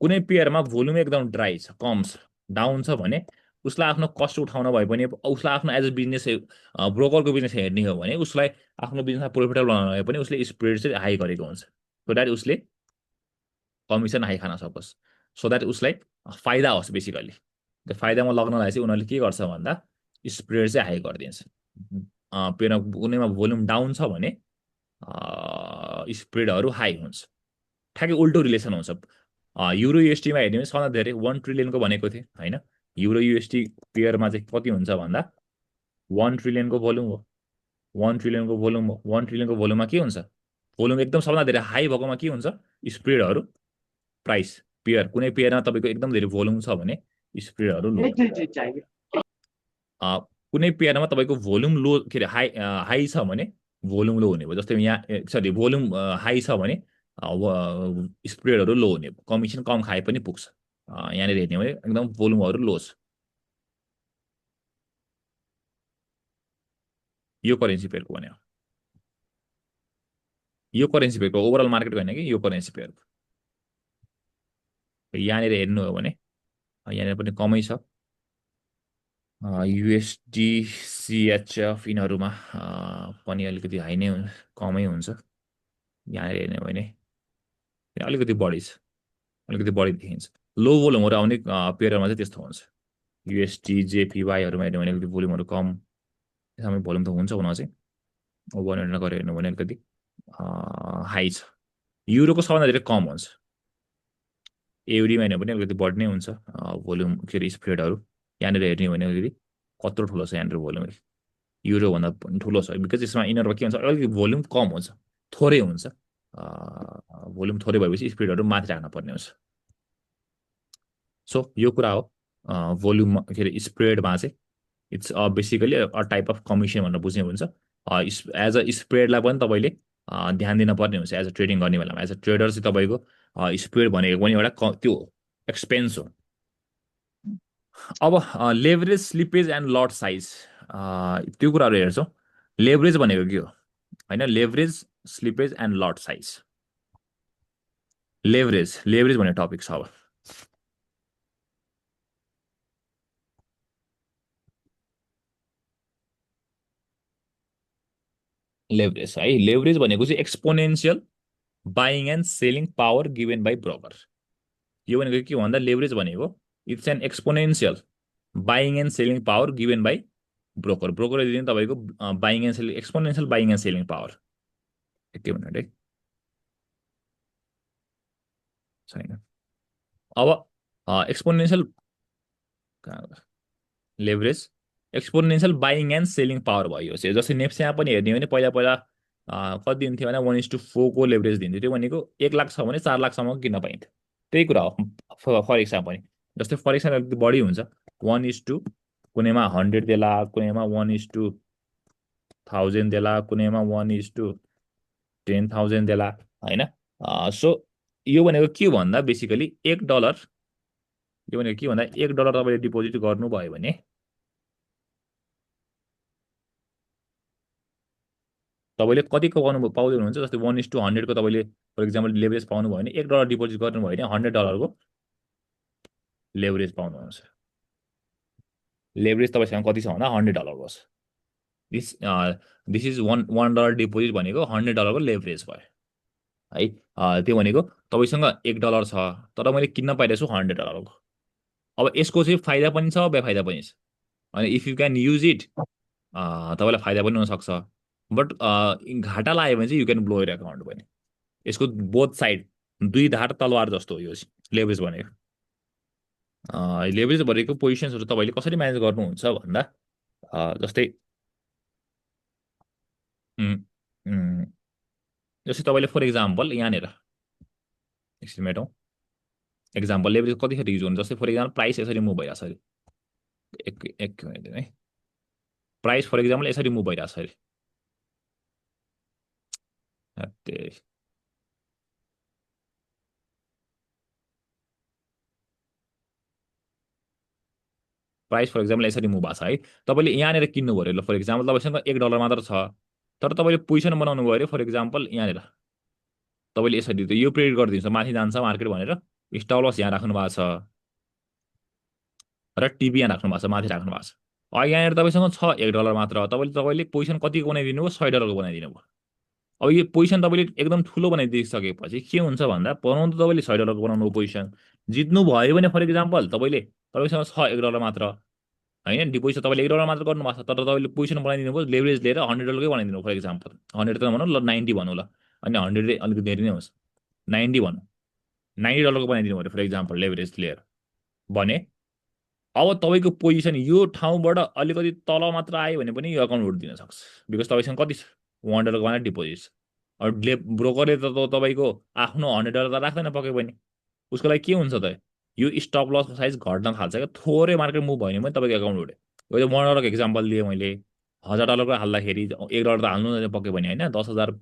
कुनै पेयरमा भोल्युम एकदम ड्राई छ कम छ डाउन छ भने उसलाई आफ्नो कस्ट उठाउन भए पनि उसलाई आफ्नो एज अ बिजनेस ब्रोकरको बिजनेस हेर्ने हो भने उसलाई आफ्नो बिजनेसमा प्रोफिटेबल बनाउन भए पनि उसले स्प्रेड चाहिँ हाई गरेको हुन्छ सो द्याट उसले कमिसन हाई खान सकोस् सो द्याट उसलाई फाइदा होस् बेसिकल्ली त्यो फाइदामा लग्नलाई चाहिँ उनीहरूले के गर्छ भन्दा स्प्रेड चाहिँ हाई गरिदिन्छ पेयरमा कुनैमा भोल्युम डाउन छ भने स्प्रेडहरू हाई हुन्छ ठ्याक्कै उल्टो रिलेसन हुन्छ युरो युएसटीमा हेर्ने भने सबभन्दा धेरै 1 ट्रिलियनको भनेको थिएँ होइन युरो युएसटी पेयरमा चाहिँ कति हुन्छ भन्दा 1 ट्रिलियनको भोल्युम हो 1 ट्रिलियनको भोल्युम हो 1 ट्रिलियनको भोल्युममा के हुन्छ भोल्युम एकदम सबभन्दा धेरै हाई भएकोमा के हुन्छ स्प्रेडहरू प्राइस पेयर कुनै पेयरमा तपाईँको एकदम धेरै भोल्युम छ भने स्प्रेडहरू लो कुनै पेयरमा तपाईँको भोल्युम लो के अरे हाई छ भने भोल्युम लो हुने भयो जस्तै यहाँ सरी भोल्युम हाई छ भने स्प्रेडहरू लो हुने भयो कमिसन कम खाए पनि पुग्छ यहाँनिर हेर्ने भने एकदम भोल्युमहरू लो छ यो करेन्सी पेयरको भन्यो यो करेन्सी पेयरको ओभरअल मार्केटको होइन कि यो करेन्सी पेयरको यहाँनिर हेर्नु हो भने यहाँनिर पनि कमै छ युएसडी सिएचएफ यिनीहरूमा पनि अलिकति हाई नै कमै हुन्छ यहाँनिर हेर्ने हो भने अलिकति बढी छ अलिकति बढी देखिन्छ लो भोल्युमहरू आउने पेयरमा चाहिँ त्यस्तो हुन्छ युएसडी जेपिवाईहरूमा हेर्ने भने अलिकति भोल्युमहरू कम त्यसमा भोल्युम त हुन्छ हुन चाहिँ ओभर एन्ड गरेर हेर्नु भने अलिकति हाई छ युरोको सबभन्दा धेरै कम हुन्छ एयुडीमा हेर्ने पनि अलिकति बढी नै हुन्छ भोल्युम के अरे स्प्रेडहरू यहाँनिर हेर्ने हो भने अलिकति कत्रो ठुलो छ यहाँनिर भोल्युम युरोभन्दा पनि ठुलो छ बिकज यसमा यिनीहरूमा के हुन्छ अलिकति भोल्युम कम हुन्छ थोरै हुन्छ भोल्युम थोरै भएपछि स्पिडहरू माथि राख्न पर्ने हुन्छ सो यो कुरा हो भोल्युम के अरे स्प्रेडमा चाहिँ it's basically a type of commission भनेर बुझ्ने हुन्छ एज अ स्प्रेडलाई पनि तपाईँले ध्यान दिन पर्ने हुन्छ एज अ ट्रेडिङ गर्ने बेलामा एज अ ट्रेडर चाहिँ तपाईँको स्प्रेड भनेको पनि एउटा त्यो एक्सपेन्स हो अब leverage slippage and lot size त्यो कुराहरू हेर्छौँ लेभरेज भनेको के हो होइन leverage slippage and lot size leverage भन्ने टपिक छ अब लेभरेज है लेभरेज भनेको चाहिँ exponential buying and selling power given by broker यो भनेको के भन्दा लेभरेज भनेको it's an exponential buying and selling power given by ब्रोकरले दिने तपाईँको buying and selling exponential buying and selling power एक मिनट है छैन अब exponential leverage exponential buying and selling power भयो जस्तै नेप्सेमा पनि हेर्ने हो भने पहिला कति दिन्थ्यो भने 1:4 लेभरेज दिन्थ्यो त्यो भनेको 1 लाख छ भने 4 लाखसम्म किन्न पाइन्थ्यो त्यही कुरा हो फरेक्समा पनि जस्तै फरेक्समा अलिकति बढी हुन्छ 1:, कुनैमा 100 देला कुनैमा 1:, 1000 देला, कुनैमा 1:10,000 देला होइन। सो यो भनेको के भन्दा बेसिकली यो भनेको के भन्दा $1 तपाईँले डिपोजिट गर्नुभयो भने तपाईँले कति पाउनु पाउँदै हुनुहुन्छ, जस्तै 1:100 को तपाईँले फर इक्जाम्पल लेभरेज पाउनुभयो भने $1 डिपोजिट गर्नुभयो भने $100 को लेभरेज पाउनुहुन्छ। लेभरेज तपाईँसँग कति छ भन्दा $100 छ। दिस दिस इज $1 डिपोजिट भनेको $100 को लेभरेज भयो है। त्यो भनेको तपाईँसँग $1 छ तर मैले किन्न पाइरहेको छु $100 को। अब यसको चाहिँ फाइदा पनि छ बेफाइदा पनि छ। अनि if you can use it तपाईँलाई फाइदा पनि हुनसक्छ, बट घाटा लाग्यो भने चाहिँ you can blow your account पनि। यसको बोथ साइड दुई धार तलवार जस्तो हो यो लेभरेज भनेको। लेभरेज भनेको पोजिसन्सहरू तपाईँले कसरी म्यानेज गर्नुहुन्छ भन्दा जस्तै उम्, उम्, जस्तै तपाईँले फर इक्जाम्पल यहाँनिर एकछिन मेटौँ। एक्जाम्पल लेभरेज कतिखेर युज गर्नु, जस्तै फर इक्जाम्पल प्राइस यसरी मुभ भइरहेछ अरे, एक मिनट है। प्राइस फर इक्जाम्पल यसरी मुभ भइरहेछ अरे, प्राइस फर इक्जाम्पल यसरी मुभ भएको छ है। तपाईँले यहाँनिर किन्नु पऱ्यो ल, फर इक्जाम्पल तपाईँसँग $1 मात्र छ तर तपाईँले पोजिसन बनाउनु भयो अरे, फर इक्जाम्पल यहाँनिर तपाईँले यसरी यो प्रेडिक्ट गरिदिन्छ माथि जान्छ मार्केट भनेर, स्टप लस यहाँ राख्नु भएको छ र टिपी यहाँ राख्नु भएको छ, माथि राख्नु भएको छ। यहाँनिर तपाईँसँग छ $1 मात्र, तपाईँले पोजिसन कतिको बनाइदिनु भयो, $100 को बनाइदिनु भयो। अब यो पोजिसन तपाईँले एकदम ठुलो बनाइदिइसकेपछि के हुन्छ भन्दा बनाउनु त तपाईँले $100 को बनाउनु पोजिसन, जित्नु भयो भने फर इक्जाम्पल तपाईँसँग छ $1 मात्र होइन, डिपोजिट तपाईँले $1 मात्र गर्नुभएको छ तर तपाईँले पोजिसन बनाइदिनु भयो लेभरेज लिएर $100 कै बनाइदिनु फर इक्जाम्पल 100 त भनौँ ल, 90 भनौँ ल, अनि 100 अलिकति धेरै नै होस्, 90 भनौँ, $90 को बनाइदिनु भयो फर इक्जाम्पल लेभरेज लिएर भने अब तपाईँको पोजिसन यो ठाउँबाट अलिकति तल मात्र आयो भने पनि यो अकाउन्ट उठिदिन सक्छ, बिकज तपाईँसँग कति छ $100 को डिपोजिट छ। अब ब्रोकरले त तपाईँको आफ्नो $100 त राख्दैन पक्कै पनि, उसको लागि के हुन्छ त यो स्टप लसको साइज घट्न थाल्छ क्या, थोरै मार्केट मुभ भयो भने पनि तपाईँको एकाउन्ट उठ्यो। यो $1 को एक्जाम्पल दिएँ मैले, $1000 को हाल्दाखेरि $1 त हाल्नु पक्कै पनि होइन, 10,000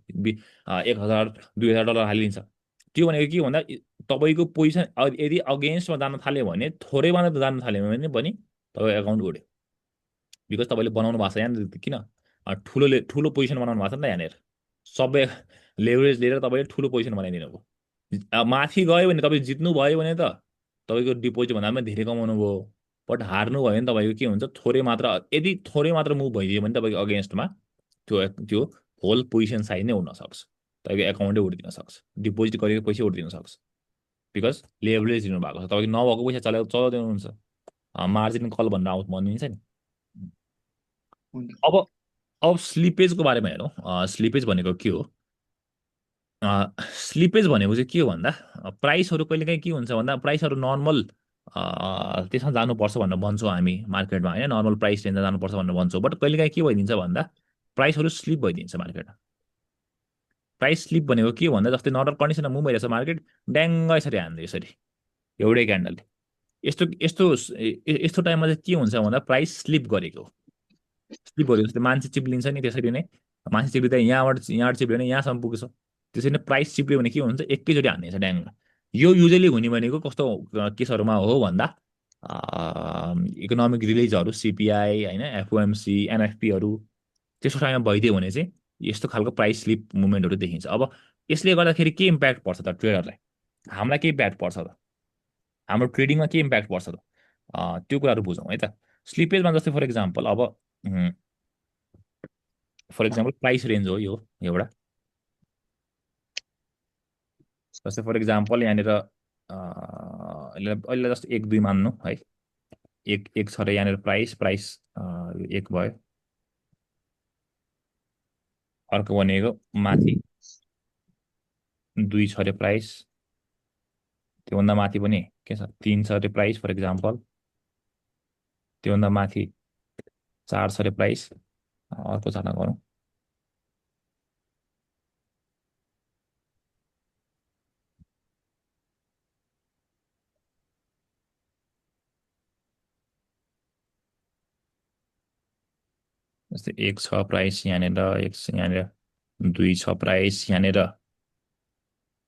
1000 $2000 हालिदिन्छ। त्यो भनेको के भन्दा तपाईँको पोजिसन यदि अगेन्स्टमा जान थाल्यो भने थोरै मात्र जान थाल्यो भने पनि तपाईँको एकाउन्ट उड्यो, बिकज तपाईँले बनाउनु भएको छ यहाँनिर किन ठुलो पोजिसन बनाउनु भएको छ नि त यहाँनिर, सबै लेभरेज लिएर तपाईँले ठुलो पोजिसन बनाइदिनु भयो। माथि गयो भने तपाईँ जित्नु भयो भने त तपाईँको डिपोजिट भन्दा पनि धेरै कमाउनु भयो, बट हार्नु भयो भने तपाईँको के हुन्छ, थोरै मात्र यदि थोरै मात्र मुभ भइदियो भने तपाईँको अगेन्स्टमा त्यो होल पोजिसन साइज नै उड्न सक्छ, तपाईँको एकाउन्टै उठिदिन सक्छ, डिपोजिट गरेको पैसा उठिदिन सक्छ, बिकज लेभरेज दिनु भएको छ, तपाईँको नभएको पैसा चलाउँदै हुनुहुन्छ, मार्जिन कल भनेर भनिदिन्छ नि। अब अब स्लिपेजको बारेमा हेरौँ। स्लिपेज भनेको के हो? स्लिपेज भनेको चाहिँ के हो भन्दा प्राइसहरू कहिलेकाहीँ के हुन्छ भन्दा प्राइसहरू नर्मल त्यसमा जानुपर्छ भनेर भन्छौँ हामी मार्केटमा होइन, नर्मल प्राइस रेन्जमा जानुपर्छ भनेर भन्छौँ, बट कहिलेकाहीँ के भइदिन्छ भन्दा प्राइसहरू स्लिप भइदिन्छ मार्केटमा। प्राइस स्लिप भनेको के हो भन्दा जस्तै नर्मल कन्डिसनमा मुभ भइरहेछ मार्केट, ड्याङ्ग यसरी हान्दै यसरी एउटै क्यान्डलले, यस्तो यस्तो यस्तो टाइममा चाहिँ के हुन्छ भन्दा प्राइस स्लिप गरेको, स्लिप भयो जस्तै मान्छे चिप्लिन्छ नि त्यसरी नै, मान्छे चिप्लिँदा यहाँबाट चिप्ल्यो भने यहाँसम्म पुग्छ, त्यसरी नै प्राइस चिप्ल्यो भने के हुन्छ एकैचोटि हान्नेछ ड्याङ्ग। यो युजली हुने भनेको कस्तो केसहरूमा हो भन्दा इकोनोमिक रिलिजहरू सिपिआई होइन, एफओएमसी एनएफपीहरू त्यस्तो टाइममा भइदियो भने चाहिँ यस्तो खालको प्राइस स्लिप मुभमेन्टहरू देखिन्छ। अब यसले गर्दाखेरि के इम्प्याक्ट पर्छ त ट्रेडरलाई, हामीलाई के इम्प्याक्ट पर्छ त, हाम्रो ट्रेडिङमा के इम्प्याक्ट पर्छ त, त्यो कुराहरू बुझौँ है त। स्लिपेजमा जस्तै फर इक्जाम्पल प्राइस रेन्ज हो यो एउटा, जस्तै फर इक्जाम्पल यहाँनिर अहिले जस्तो 1 2 मान्नु है, एक छ र यहाँनिर प्राइस प्राइस 1 भयो, अर्को भनेको माथि 2 छ अरे प्राइस, त्योभन्दा माथि पनि के छ 3 छ अरे प्राइस फर इक्जाम्पल, त्योभन्दा माथि 4 छ अरे प्राइस, अर्को छाना गरौँ, जस्तै 1 छ प्राइस यहाँनिर, 1 यहाँनिर, 2 छ प्राइस यहाँनिर,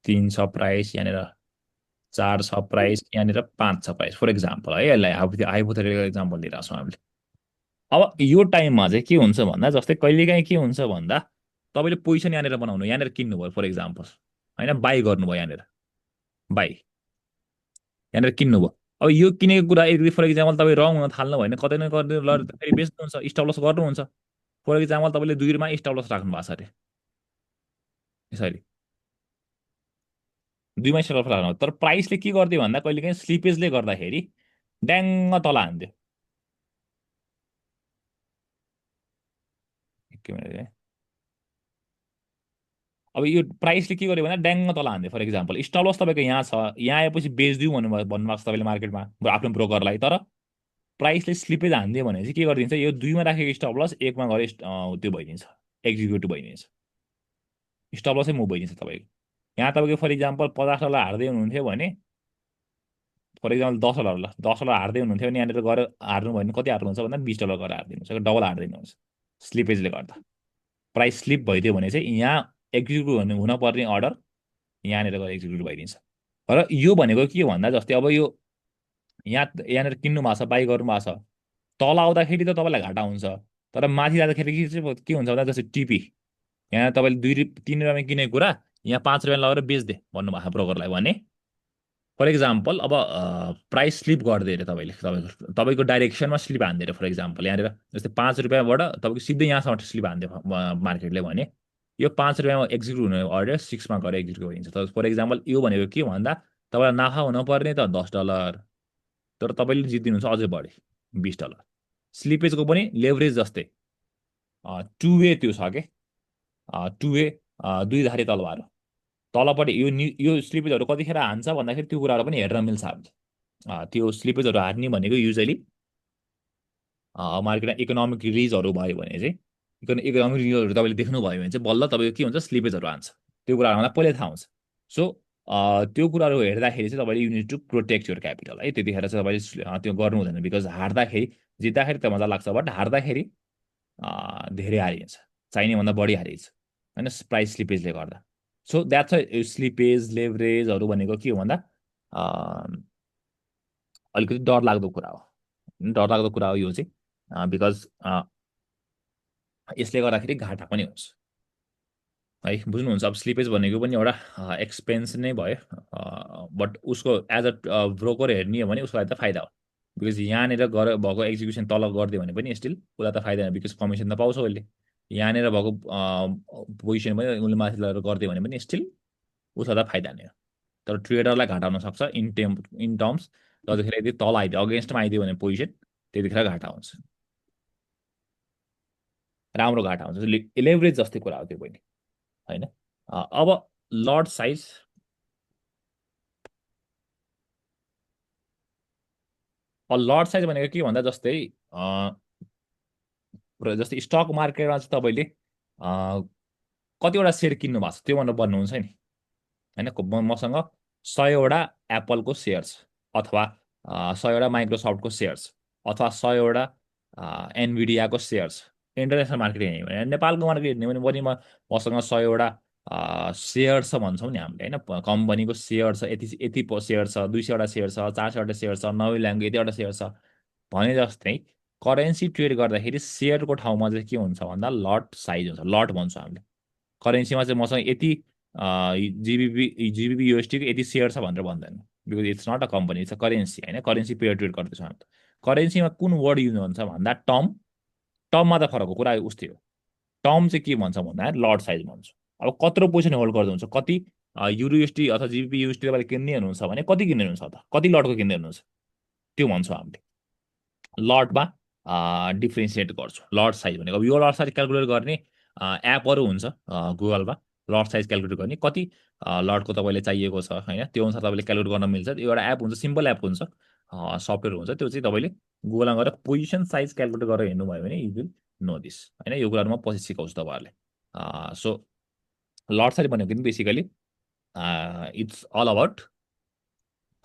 3 छ प्राइस यहाँनिर, 4 छ प्राइस यहाँनिर, 5 छ प्राइस फर इक्जाम्पल है। यसलाई हाइपोथेटिकल इक्जाम्पल दिइरहेको छौँ हामीले। अब यो टाइममा चाहिँ के हुन्छ भन्दा, जस्तै कहिलेकाहीँ के हुन्छ भन्दा तपाईँले पोजिसन यहाँनिर बनाउनु, यहाँनिर किन्नुभयो फर इक्जाम्पल होइन, बाई गर्नुभयो यहाँनिर, बाई यहाँनिर किन्नुभयो। अब यो किनेको कुरा यदि फर इक्जाम्पल तपाईँ रङ हुन थाल्नु भयो भने कतै न कतै फेरि बेच्नुहुन्छ, स्टप लस गर्नुहुन्छ। फर इक्जाम्पल तपाईँले 2 मा स्टप लस राख्नु भएको छ अरे, यसरी 2 मा स्टप लस राख्नु, तर प्राइसले के गरिदियो भन्दा कहिलेकाहीँ स्लिपेजले गर्दाखेरि ड्याङ्ग तल हान्थ्यो। एक मिनट है। अब यो प्राइसले के गर्यो भने ड्याङ्ग तल हान्थ्यो। फर इक्जाम्पल स्टप लस तपाईँको यहाँ छ, यहाँ आएपछि बेचिदिउँ भन्नुभएको छ तपाईँले मार्केटमा आफ्नो ब्रोकरलाई, तर प्राइसले स्लिपेज हानिदियो भने चाहिँ के गरिदिन्छ, यो 2 मा राखेको स्टप लस 1 मा गएर त्यो भइदिन्छ, एक्जिक्युट भइदिन्छ, स्टप लसै मुभ भइदिन्छ तपाईँको। यहाँ तपाईँको फर इक्जाम्पल $50 हार्दै हुनुहुन्थ्यो भने, फर इक्जाम्पल $10, ल $10 हार्दै हुनुहुन्थ्यो भने यहाँनिर गएर हार्नु भयो भने कति हार्नुहुन्छ भन्दा $20 गरेर हारिदिनुहुन्छ, डबल हारिदिनुहुन्छ स्लिपेजले गर्दा। प्राइस स्लिप भइदियो भने चाहिँ यहाँ एक्जिक्युट हुनपर्ने अर्डर यहाँनिर गएर एक्जिक्युट भइदिन्छ। र यो भनेको के हो भन्दा, जस्तै अब यो यहाँनिर किन्नु भएको छ, बाई गर्नु भएको छ, तल आउँदाखेरि त तपाईँलाई घाटा हुन्छ, तर माथि जाँदाखेरि के हुन्छ भन्दा, जस्तै टिपी यहाँ तपाईँले 3 रुपियाँमा किनेको कुरा यहाँ 5 रुपियाँ लगेर बेच्दे भन्नुभएको ब्रोकरलाई भने, फर इक्जाम्पल अब प्राइस स्लिप गरिदियो अरे तपाईँले, तपाईँको डाइरेक्सनमा स्लिप हानिदियो अरे। फर इक्जाम्पल यहाँनिर जस्तै 5 रुपियाँबाट तपाईँको सिधै यहाँसम्म स्लिप हानिदियो मार्केटले भने, यो 5 रुपियाँमा एक्जिक्युट हुने अर्डर 6 मा गएर एक्जिक्युट गरिन्छ। तर फर इक्जाम्पल यो भनेको के भन्दा तपाईँलाई नाफा हुनुपर्ने त $10, तर तपाईँले जितिदिनुहुन्छ अझै बढी $20। स्लिपेजको पनि लेभरेज जस्तै 2 वे त्यो छ कि 2 वे, 2 धारे तलवार हो। तलपट्टि यो स्लिपेजहरू कतिखेर हान्छ भन्दाखेरि त्यो कुराहरू पनि हेर्न मिल्छ हामीले। त्यो स्लिपेजहरू हार्ने भनेको युजली मार्केटमा इकोनोमिक रिलिजहरू भयो भने चाहिँ, इकोनोमिक रिलिजहरू तपाईँले देख्नुभयो भने चाहिँ बल्ल तपाईँको के हुन्छ, स्लिपेजहरू हान्छ। त्यो कुराहरू मलाई पहिल्यै थाहा हुन्छ। सो त्यो कुराहरू हेर्दाखेरि चाहिँ तपाईँले you need to protect your capital है। त्यतिखेर चाहिँ तपाईँले त्यो गर्नु हुँदैन, बिकज हार्दाखेरि, जित्दाखेरि त मजा लाग्छ, बट हार्दाखेरि धेरै हारिन्छ, चाहिनेभन्दा बढी हारिन्छ होइन, प्राइस स्लिपेजले गर्दा। सो द्याट्स अ स्लिपेज लेभरेजहरू भनेको के हो भन्दा अलिकति डरलाग्दो कुरा हो, डरलाग्दो कुरा हो यो चाहिँ, बिकज यसले गर्दाखेरि घाटा पनि हुन्छ है, बुझ्नुहुन्छ। अब स्लिपेज भनेको पनि एउटा एक्सपेन्स नै भयो, बट उसको एज अ ब्रोकर हेर्ने हो भने उसको लागि त फाइदा हो, बिकज यहाँनिर भएको एक्जिक्युसन तल गरिदियो भने पनि स्टिल उसलाई त फाइदा होइन, बिकज कमिसन त पाउँछ उसले। यहाँनिर भएको पोजिसन पनि उसले माथि लगेर गरिदियो भने पनि स्टिल उसलाई त फाइदा नै हो। तर ट्रेडरलाई घाटा हुनसक्छ इन टर्म्स, जतिखेर यदि तल आइदियो, अगेन्स्टमा आइदियो भने पोजिसन, त्यतिखेर घाटा हुन्छ, राम्रो घाटा हुन्छ। लेभरेज जस्तै कुरा हो त्यो पनि होइन। अब लट साइज, लट साइज भनेको के भन्दा जस्तै स्टक मार्केटमा चाहिँ तपाईँले कतिवटा सेयर किन्नु भएको छ त्यो भनेर भन्नुहुन्छ नि होइन। मसँग 100वटा एप्पलको सेयर्स, अथवा 100वटा माइक्रोसफ्टको सेयर्स, अथवा 100वटा एनभिडियाको सेयर्स, इन्टरनेसनल मार्केट हेर्ने भने, नेपालको मार्केट हेर्ने भने पनि मसँग 100वटा सेयर छ भन्छौँ नि हामीले होइन। कम्पनीको सेयर छ, यति यति सेयर छ, 200वटा सेयर छ, 400वटा सेयर छ, 90 लाखको यतिवटा सेयर छ भने जस्तै करेन्सी ट्रेड गर्दाखेरि सेयरको ठाउँमा चाहिँ के हुन्छ भन्दा लट साइज हुन्छ, लट भन्छौँ हामीले। करेन्सीमा चाहिँ मसँग यति जिबिपी युएसटीको यति सेयर छ भनेर भन्दैन, because it's not a company, it's a currency होइन। करेन्सी पेयर ट्रेड गर्दैछौँ हामी। करेन्सीमा कुन वर्ड युज हुन्छ भन्दा टर्म, टर्ममा त फरक हो, कुरा उस्तै हो। टर्म चाहिँ के भन्छ भन्दा लट साइज भन्छ। अब कत्रो पोजिसन होल्ड गर्दै हुन्छ, कति युरोएसटी अथवा जिबिपी युएसटी तपाईँले किन्ने हुनुहुन्छ भने कति किन्ने हुनुहुन्छ त, कति लटको किन्ने हुनुहुन्छ, त्यो भन्छौँ हामीले। लटमा डिफ्रेन्सिएट गर्छु लट साइज भनेको। अब यो लट साइज क्यालकुलेट गर्ने एपहरू हुन्छ गुगलमा, लट साइज क्यालकुलेट गर्ने, कति लटको तपाईँले चाहिएको छ होइन, त्यो अनुसार तपाईँले क्यालकुलेट गर्न मिल्छ। त्यो एउटा एप हुन्छ, सिम्पल एप हुन्छ, सफ्टवेयर हुन्छ, त्यो चाहिँ तपाईँले गुगलमा गएर पोजिसन साइज क्यालकुलेट गरेर हेर्नुभयो भने यु विल नो दिस होइन। यो कुराहरू म पछि सिकाउँछु तपाईँहरूले। सो लट साइज भनेको पनि बेसिकली इट्स अल अबाउट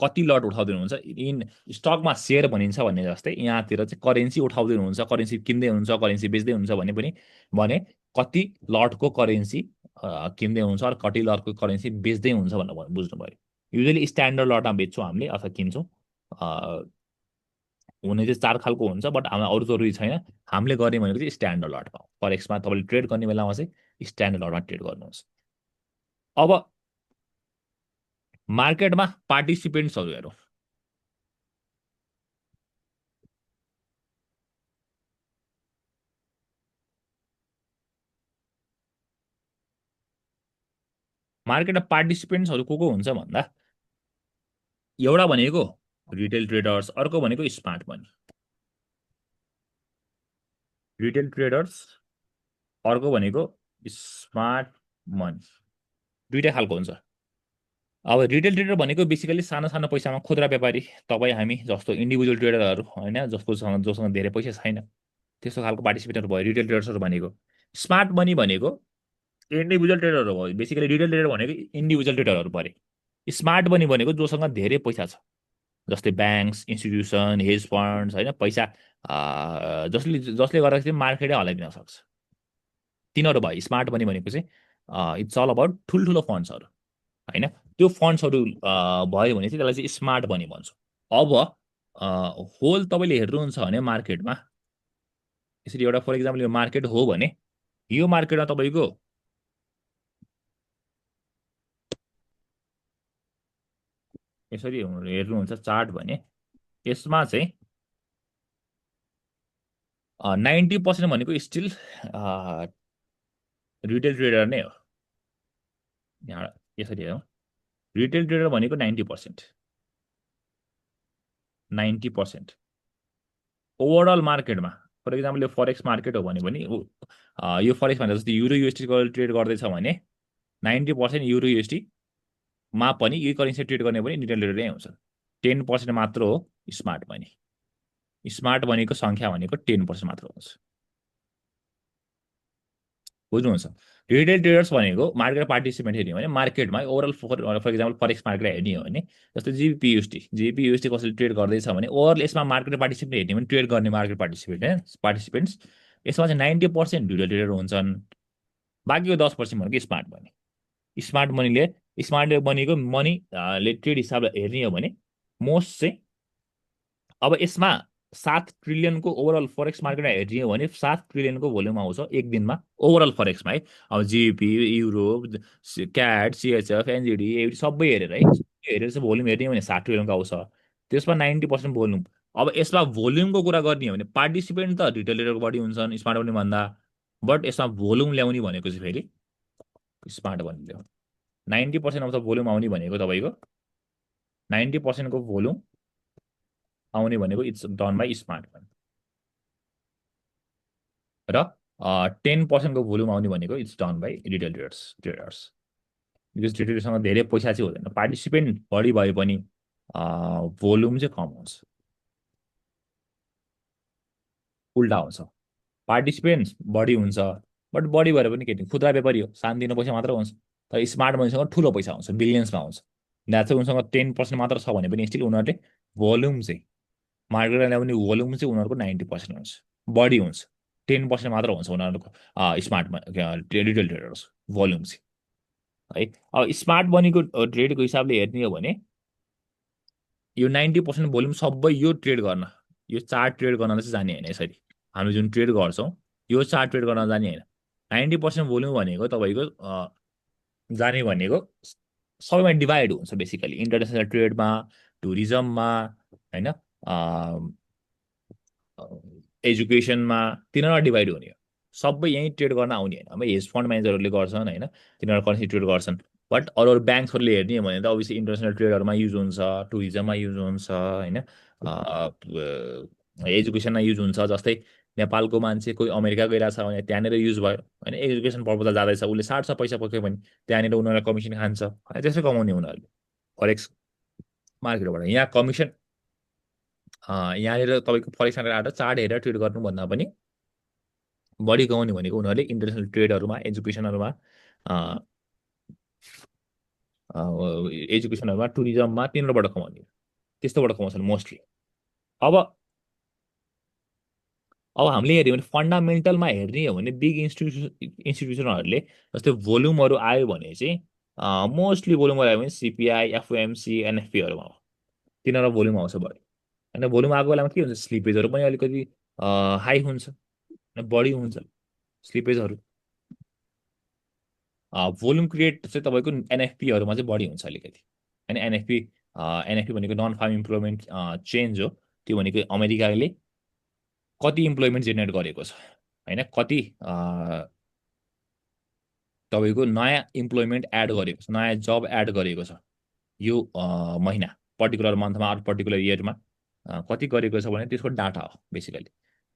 कति लट उठाउँदै इन स्टकमा सेयर भनिन्छ भन्ने जस्तै यहाँतिर चाहिँ करेन्सी उठाउँदै हुनुहुन्छ, करेन्सी किन्दै हुन्छ, करेन्सी बेच्दै हुन्छ भने पनि भने कति लटको करेन्सी किन्दै हुन्छ र कति लटको करेन्सी बेच्दै हुन्छ भनेर बुझ्नु भयो। युजली स्ट्यान्डर्ड लटमा बेच्छौँ हामीले अथवा किन्छौँ। हुने चाहिँ 4 खालको हुन्छ, बट हामीलाई अरू जरुरी छैन। हामीले गर्ने भनेको चाहिँ स्ट्यान्डर्ड लटमा। फरेक्समा तपाईँले ट्रेड गर्ने बेलामा चाहिँ स्ट्यान्डर्ड लटमा ट्रेड गर्नुहोस्। अब मार्केटमा पार्टिसिपेन्ट्सहरू हेरौँ। मार्केटमा पार्टिसिपेन्ट्सहरू को हुन्छ भन्दा एउटा भनेको रिटेल ट्रेडर्स, अर्को भनेको स्मार्ट मनी। रिटेल ट्रेडर्स, अर्को भनेको स्मार्ट मनी, दुईटै खालको हुन्छ। अब रिटेल ट्रेडर भनेको बेसिकली सानो सानो पैसामा खुद्रा व्यापारी, तपाईँ हामी जस्तो इन्डिभिजुअल ट्रेडरहरू होइन, जोसँग धेरै पैसा छैन, त्यस्तो खालको पार्टिसिपेटहरू भयो रिटेल ट्रेडर्सहरू भनेको। स्मार्ट मनी भनेको इन्डिभिजुअल ट्रेडरहरू भयो। बेसिकली रिटेल ट्रेडर भनेको इन्डिभिजुअल ट्रेडरहरू परे। स्मार्ट मनी भनेको जोसँग धेरै पैसा छ, जस्तै ब्याङ्क्स, इन्स्टिट्युसन, हेज फन्ड्स होइन, पैसा जसले गर्दा चाहिँ मार्केटै हलाइदिन सक्छ, तिनीहरू भयो स्मार्ट मनी भनेको चाहिँ। इट्स अल अबाउट ठुल्ठुलो फन्ड्सहरू होइन, त्यो फन्ड्सहरू भयो भने चाहिँ त्यसलाई चाहिँ स्मार्ट मनी भन्छौँ। अब होल तपाईँले हेर्नुहुन्छ भने मार्केटमा यसरी एउटा फर इक्जाम्पल यो मार्केट हो भने यो मार्केटमा तपाईँको यसरी हेर्नुहुन्छ चार्ट भने यसमा चाहिँ 90% भनेको स्टिल रिटेल ट्रेडर नै हो। यहाँ यसरी हेरौँ, रिटेल ट्रेडर भनेको 90%। ओभरअल मार्केटमा फर इक्जाम्पल यो फरेक्स मार्केट हो भने पनि यो फरेक्स भनेर जस्तै युरो युएसटीको ट्रेड गर्दैछ भने 90% युरो युएसटीमा पनि यही करेन्सी ट्रेड गर्ने पनि रिटेल ट्रेडर नै हुन्छ। 10% मात्र हो स्मार्ट मनी। स्मार्ट मनीको सङ्ख्या भनेको 10% मात्र हुन्छ। बुझ्नुहुन्छ? रिटेल ट्रेडर्स भनेको मार्केट पार्टिसिपेन्ट हेर्ने हो भने मार्केटमा overall for example forex market हेर्ने हो भने जस्तै जिबिपियुएसटी कसैले ट्रेड गर्दैछ भने ओभरअल यसमा मार्केट पार्टिसिपेन्ट हेर्ने भने ट्रेड गर्ने मार्केट पार्टिसिपेन्ट्स यसमा चाहिँ 90% रिटेल ट्रेडर हुन्छन्। बाँकीको 10% भनेको स्मार्ट मनीको मनीले ट्रेड हिसाबले हेर्ने हो भने मोस्ट चाहिँ अब यसमा 7 ट्रिलियनको ओभरअल फरेक्स मार्केटमा हेर्ने हो भने 7 ट्रिलियनको भोल्युम आउँछ एक दिनमा ओभरअल फरेक्समा है। अब जिबी, युरो, क्याट, सिएचएफ, एनजिडी सबै हेरेर है, हेरेर चाहिँ भोल्युम हेर्ने हो भने 7 ट्रिलियनको आउँछ। त्यसमा 90% भोल्युम। अब यसमा भोल्युमको कुरा गर्ने हो भने पार्टिसिपेन्ट त रिटेल ट्रेडरको बढी हुन्छन् स्मार्ट मनी भन्दा, बट यसमा भोल्युम ल्याउने भनेको चाहिँ फेरि स्मार्ट मनी ल्याउने। 90% आउँछ भोल्युम आउने भनेको तपाईँको 90%को भोल्युम आउने भनेको it's done by smart money र 10%को भोल्युम आउने भनेको it's done by retail traders. Because ट्रेडरसँग धेरै पैसा चाहिँ हुँदैन, पार्टिसिपेन्ट बढी भए पनि भोल्युम चाहिँ कम हुन्छ, उल्टा हुन्छ। पार्टिसिपेन्ट बढी हुन्छ बट बढी भएर पनि के खुद्रा व्यापारी हो, सानोतिनो पैसा मात्र हुन्छ। तर स्मार्ट मनीसँग ठुलो पैसा हुन्छ, बिलियन्समा हुन्छ। त्यहाँ चाहिँ उनीसँग 10% मात्र छ भने पनि स्टिल उनीहरूले भोल्युम चाहिँ मार्केटमा ल्याउने भोल्युम चाहिँ उनीहरूको 90% हुन्छ, बढी हुन्छ। 10% मात्र हुन्छ उनीहरूको रिटेल ट्रेडर्स भोल्युम चाहिँ है। अब स्मार्ट मनीको ट्रेडको हिसाबले हेर्ने हो भने यो 90% भोल्युम सबै यो ट्रेड गर्न, यो चार्ट ट्रेड गर्न चाहिँ जाने होइन। यसरी हामी जुन ट्रेड गर्छौँ यो चार्ट ट्रेड गर्न जाने होइन। 90% भोल्युम भनेको तपाईँको जाने भनेको सबैमा डिभाइड हुन्छ, बेसिकली इन्टरनेसनल ट्रेडमा, टुरिज्ममा होइन, एजुकेसनमा, तिनीहरूमा डिभाइड हुने हो। सबै यहीँ ट्रेड गर्न आउने होइन। अब हेज फन्ड म्यानेजरहरूले गर्छन् होइन, तिनीहरू करेन्सी ट्रेड गर्छन्। बट अरू ब्याङ्क्सहरूले हेर्ने हो भने त अभियसली इन्टरनेसनल ट्रेडहरूमा युज हुन्छ, टुरिज्ममा युज हुन्छ होइन, एजुकेसनमा युज हुन्छ। जस्तै नेपालको मान्छे कोही अमेरिका गइरहेछ भने त्यहाँनिर युज भयो होइन, एजुकेसन पर्पजमा जाँदैछ, उसले साट्छ पैसा पक्यो भने त्यहाँनिर उनीहरूलाई कमिसन खान्छ होइन, त्यसै कमाउने उनीहरूले फरेक्स मार्केटबाट। यहाँ कमिसन यहाँनिर तपाईँको फरेक्स मार्केट आएर चार्ट हेरेर ट्रेड गर्नुभन्दा पनि बढी कमाउने भनेको उनीहरूले इन्टरनेसनल ट्रेडहरूमा, एजुकेसनहरूमा एजुकेसनहरूमा टुरिज्ममा तिनीहरूबाट कमाउने त्यस्तोबाट कमाउँछन् मोस्टली। अब अब हामीले हेऱ्यौँ भने फन्डामेन्टलमा हेर्ने हो भने बिग इन्स्टिट्युसनहरूले जस्तै भोल्युमहरू आयो भने चाहिँ मोस्टली भोल्युमहरू आयो भने सिपिआई एफओएमसी एनएफपीहरूमा हो। तिनीहरू भोल्युम आउँछ बढी होइन। भोल्युम आएको बेलामा के हुन्छ स्लिपेजहरू पनि अलिकति हाई हुन्छ बढी हुन्छ स्लिपेजहरू। भोल्युम क्रिएट चाहिँ तपाईँको एनएफपीहरूमा चाहिँ बढी हुन्छ अलिकति होइन। एनएफपी भनेको नन फार्म इम्प्लोइमेन्ट चेन्ज हो। त्यो भनेको अमेरिकाले कति इम्प्लोइमेन्ट जेनेरेट गरेको छ होइन, कति तपाईँको नयाँ इम्प्लोइमेन्ट एड गरेको छ, नयाँ जब एड गरेको छ यो महिना पर्टिकुलर मन्थमा अरू पर्टिकुलर इयरमा कति गरेको छ भने त्यसको डाटा हो बेसिकली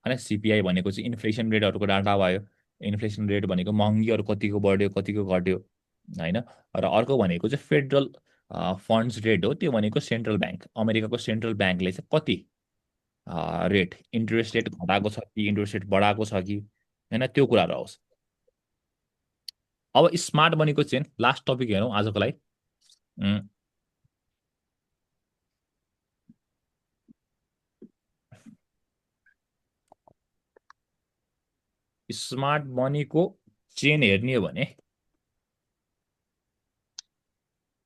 होइन। सिपिआई भनेको चाहिँ इन्फ्लेसन रेटहरूको डाटा भयो। इन्फ्लेसन रेट भनेको महँगीहरू कतिको बढ्यो कतिको घट्यो होइन। र अर्को भनेको चाहिँ फेडरल फन्ड्स रेट हो। त्यो भनेको सेन्ट्रल ब्याङ्क अमेरिकाको सेन्ट्रल ब्याङ्कले चाहिँ कति रेट इन्ट्रेस्ट रेट घटाएको छ कि इन्ट्रेस्ट रेट बढाएको छ कि होइन, त्यो कुराहरू आउँछ। अब स्मार्ट मनीको चेन लास्ट टपिक हेरौँ आजको लागि। स्मार्ट मनीको चेन हेर्ने हो भने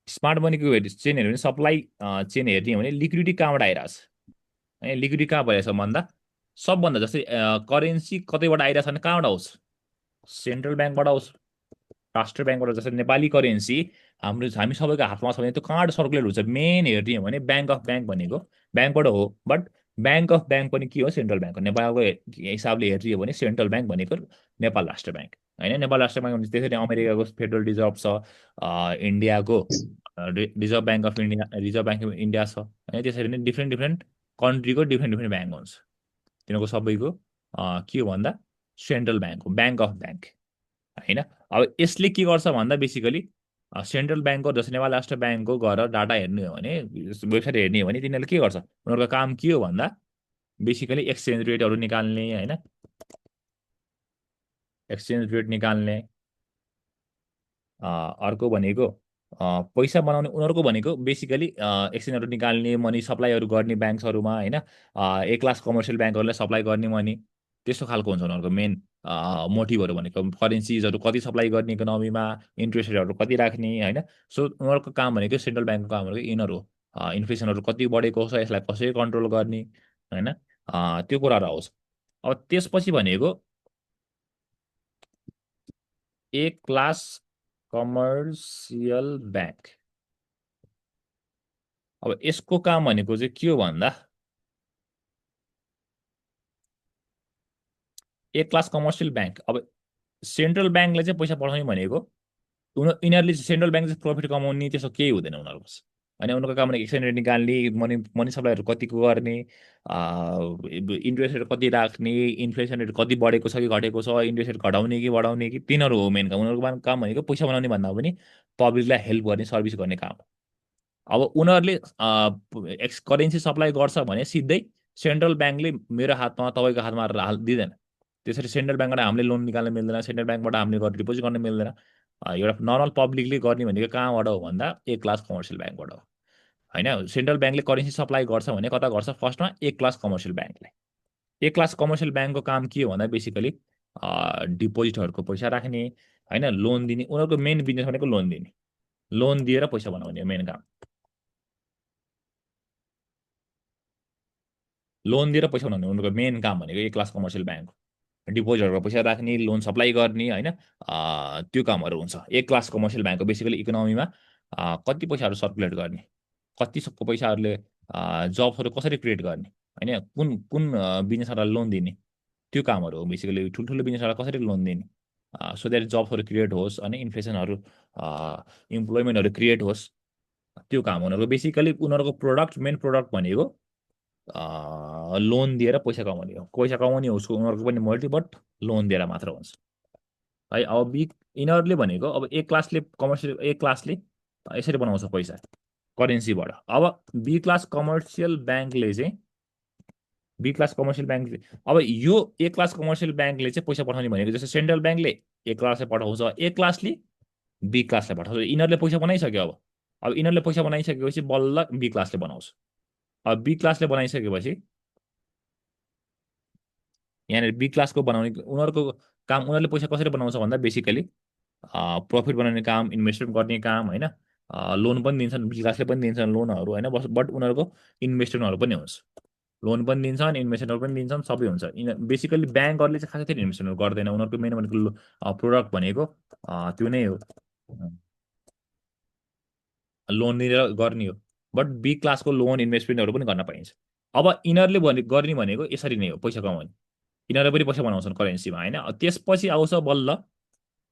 स्मार्ट मनीको चेन हेर्ने भने सप्लाई चेन हेर्ने हो भने लिक्विडिटी कहाँबाट आइरहेछ है। लिक्विडिटी कहाँ भइरहेछ भन्दा सबभन्दा जस्तै करेन्सी कतैबाट आइरहेछ भने कहाँबाट आउँछ सेन्ट्रल ब्याङ्कबाट आउँछ। राष्ट्र ब्याङ्कबाट जस्तै नेपाली करेन्सी हामी सबैको हातमा छ भने त्यो कहाँबाट सर्कुलेट हुन्छ मेन हेर्ने हो भने ब्याङ्क अफ ब्याङ्क भनेको ब्याङ्कबाट हो। बट ब्याङ्क अफ ब्याङ्क पनि के हो सेन्ट्रल ब्याङ्क हो। नेपालको हिसाबले हेर्ने हो भने सेन्ट्रल ब्याङ्क भनेको नेपाल राष्ट्र ब्याङ्क होइन। नेपाल राष्ट्र ब्याङ्क भने त्यसरी अमेरिकाको फेडरल रिजर्भ छ, इन्डियाको Reserve Bank of India Reserve Bank of India छ होइन। त्यसरी नै डिफ्रेन्ट डिफ्रेन्ट कन्ट्रीको डिफ्रेन्ट डिफ्रेन्ट ब्याङ्क हुन्छ। तिनीहरूको सबैको के हो भन्दा सेन्ट्रल ब्याङ्क हो ब्याङ्क अफ ब्याङ्क होइन। अब यसले के गर्छ भन्दा बेसिकली सेन्ट्रल ब्याङ्कको जस्तै नेपाल राष्ट्र ब्याङ्कको गएर डाटा हेर्ने हो भने वेबसाइट हेर्ने हो भने तिनीहरूले के गर्छ उनीहरूको काम के हो भन्दा बेसिकली एक्सचेन्ज रेटहरू निकाल्ने होइन। एक्सचेन्ज रेट निकाल्ने अर्को भनेको पैसा बनाउने उनीहरूको भनेको बेसिकली एक्सचेन्जहरू निकाल्ने मनी सप्लाईहरू गर्ने ब्याङ्क्सहरूमा होइन। ए क्लास कमर्सियल ब्याङ्कहरूलाई सप्लाई गर्ने मनी त्यस्तो खालको हुन्छ उनीहरूको मेन मोटिभहरू भनेको करेन्सिजहरू कति सप्लाई गर्ने इकोनोमीमा इन्ट्रेस्ट रेटहरू कति राख्ने होइन। सो उनीहरूको काम भनेको सेन्ट्रल ब्याङ्कको काम भनेको यिनीहरू इन्फ्लेसनहरू कति बढेको छ यसलाई कसरी कन्ट्रोल गर्ने होइन, त्यो कुराहरू आउँछ। अब त्यसपछि भनेको ए क्लास कमर्सियल ब्याङ्क। अब यसको काम भनेको चाहिँ के हो भन्दा ए क्लास कमर्सियल ब्याङ्क अब सेन्ट्रल ब्याङ्कले चाहिँ पैसा पठाउने भनेको यिनीहरूले सेन्ट्रल ब्याङ्क चाहिँ प्रफिट कमाउने त्यस्तो केही हुँदैन उनीहरूको होइन। उनीहरूको काम भनेको एक्सचेन्ज रेट निकाल्ने मनी मनी सप्लाईहरू कतिको गर्ने इन्ट्रेस्ट रेट कति राख्ने इन्फ्लेसन रेट कति बढेको छ कि घटेको छ इन्ट्रेस्ट रेट घटाउने कि बढाउने कि तिनीहरू हो मेन काम। उनीहरूको काम भनेको पैसा बनाउने भन्दा पनि पब्लिकलाई हेल्प गर्ने सर्भिस गर्ने काम। अब उनीहरूले करेन्सी सप्लाई गर्छ भने सिधै सेन्ट्रल ब्याङ्कले मेरो हातमा तपाईँको हातमा दिँदैन। त्यसरी सेन्ट्रल ब्याङ्कबाट हामीले लोन निकाल्न मिल्दैन, सेन्ट्रल ब्याङ्कबाट हामीले गरेर डिपोजिट गर्न मिल्दैन। एउटा नर्मल पब्लिकले गर्ने भनेको कहाँबाट हो भन्दा ए क्लास कमर्सियल ब्याङ्कबाट हो होइन। सेन्ट्रल ब्याङ्कले करेन्सी सप्लाई गर्छ भने कता गर्छ फर्स्टमा ए क्लास कमर्सियल ब्याङ्कले। ए क्लास कमर्सियल ब्याङ्कको काम के हो भन्दा बेसिकली डिपोजिटहरूको पैसा राख्ने होइन, लोन दिने। उनीहरूको मेन बिजनेस भनेको लोन दिने, लोन दिएर पैसा बनाउने मेन काम। लोन दिएर पैसा बनाउने उनीहरूको मेन काम भनेको ए क्लास कमर्सियल ब्याङ्क। डिपोजिटहरूको पैसा राख्ने लोन सप्लाई गर्ने होइन, त्यो कामहरू हुन्छ ए क्लास कमर्सियल ब्याङ्कको। बेसिकली इकोनोमीमा कति पैसाहरू सर्कुलेट गर्ने कति सबको पैसाहरूले जब्सहरू कसरी क्रिएट गर्ने होइन, कुन कुन बिजनेसहरूलाई लोन दिने त्यो कामहरू हो बेसिकली। ठुल्ठुलो बिजनेसहरूलाई कसरी लोन दिने सो द्याट जब्सहरू क्रिएट होस् अनि इन्फ्लेसनहरू इम्प्लोइमेन्टहरू क्रिएट होस् त्यो काम उनीहरूको बेसिकली। उनीहरूको प्रोडक्ट मेन प्रोडक्ट भनेको लोन दिएर पैसा कमाउने हो। पैसा कमाउने हो उसको उनीहरूको पनि मोटिभ बट लोन दिएर मात्र हुन्छ है। अब यिनीहरूले भनेको अब ए क्लासले कमर्सियल ए क्लासले यसरी बनाउँछ पैसा करेन्सीबाट। अब बी क्लास कमर्सियल ब्याङ्कले चाहिँ बी क्लास कमर्सियल ब्याङ्कले अब यो ए क्लास कमर्सियल ब्याङ्कले चाहिँ पैसा पठाउने भनेको जस्तै सेन्ट्रल ब्याङ्कले ए क्लासलाई पठाउँछ ए क्लासले बी क्लासलाई पठाउँछ। यिनीहरूले पैसा बनाइसक्यो अब अब यिनीहरूले पैसा बनाइसकेपछि बल्ल बी क्लासले बनाउँछ। अब बी क्लासले बनाइसकेपछि यहाँनिर बी क्लासको बनाउने उनीहरूको काम, उनीहरूले पैसा कसरी बनाउँछ भन्दा बेसिकली प्रफिट बनाउने काम, इन्भेस्टमेन्ट गर्ने काम होइन, लोन पनि दिन्छन्, बी क्लासले पनि दिन्छन् लोनहरू होइन, बस बट उनीहरूको इन्भेस्टमेन्टहरू पनि हुन्छ, लोन पनि दिन्छन्, इन्भेस्टमेन्टहरू पनि दिन्छन्, सबै हुन्छ। बेसिकली ब्याङ्कहरूले चाहिँ खासै धेरै इन्भेस्टमेन्ट गर्दैन, उनीहरूको मेन भनेको प्रोडक्ट भनेको त्यो नै हो, लोन दिएर गर्ने हो। बट बी क्लासको लोन इन्भेस्टमेन्टहरू पनि गर्न पाइन्छ। अब यिनीहरूले गर्ने भनेको यसरी नै हो, पैसा कमाउने। यिनीहरूले पनि पैसा बनाउँछन् करेन्सीमा होइन। त्यसपछि आउँछ बल्ल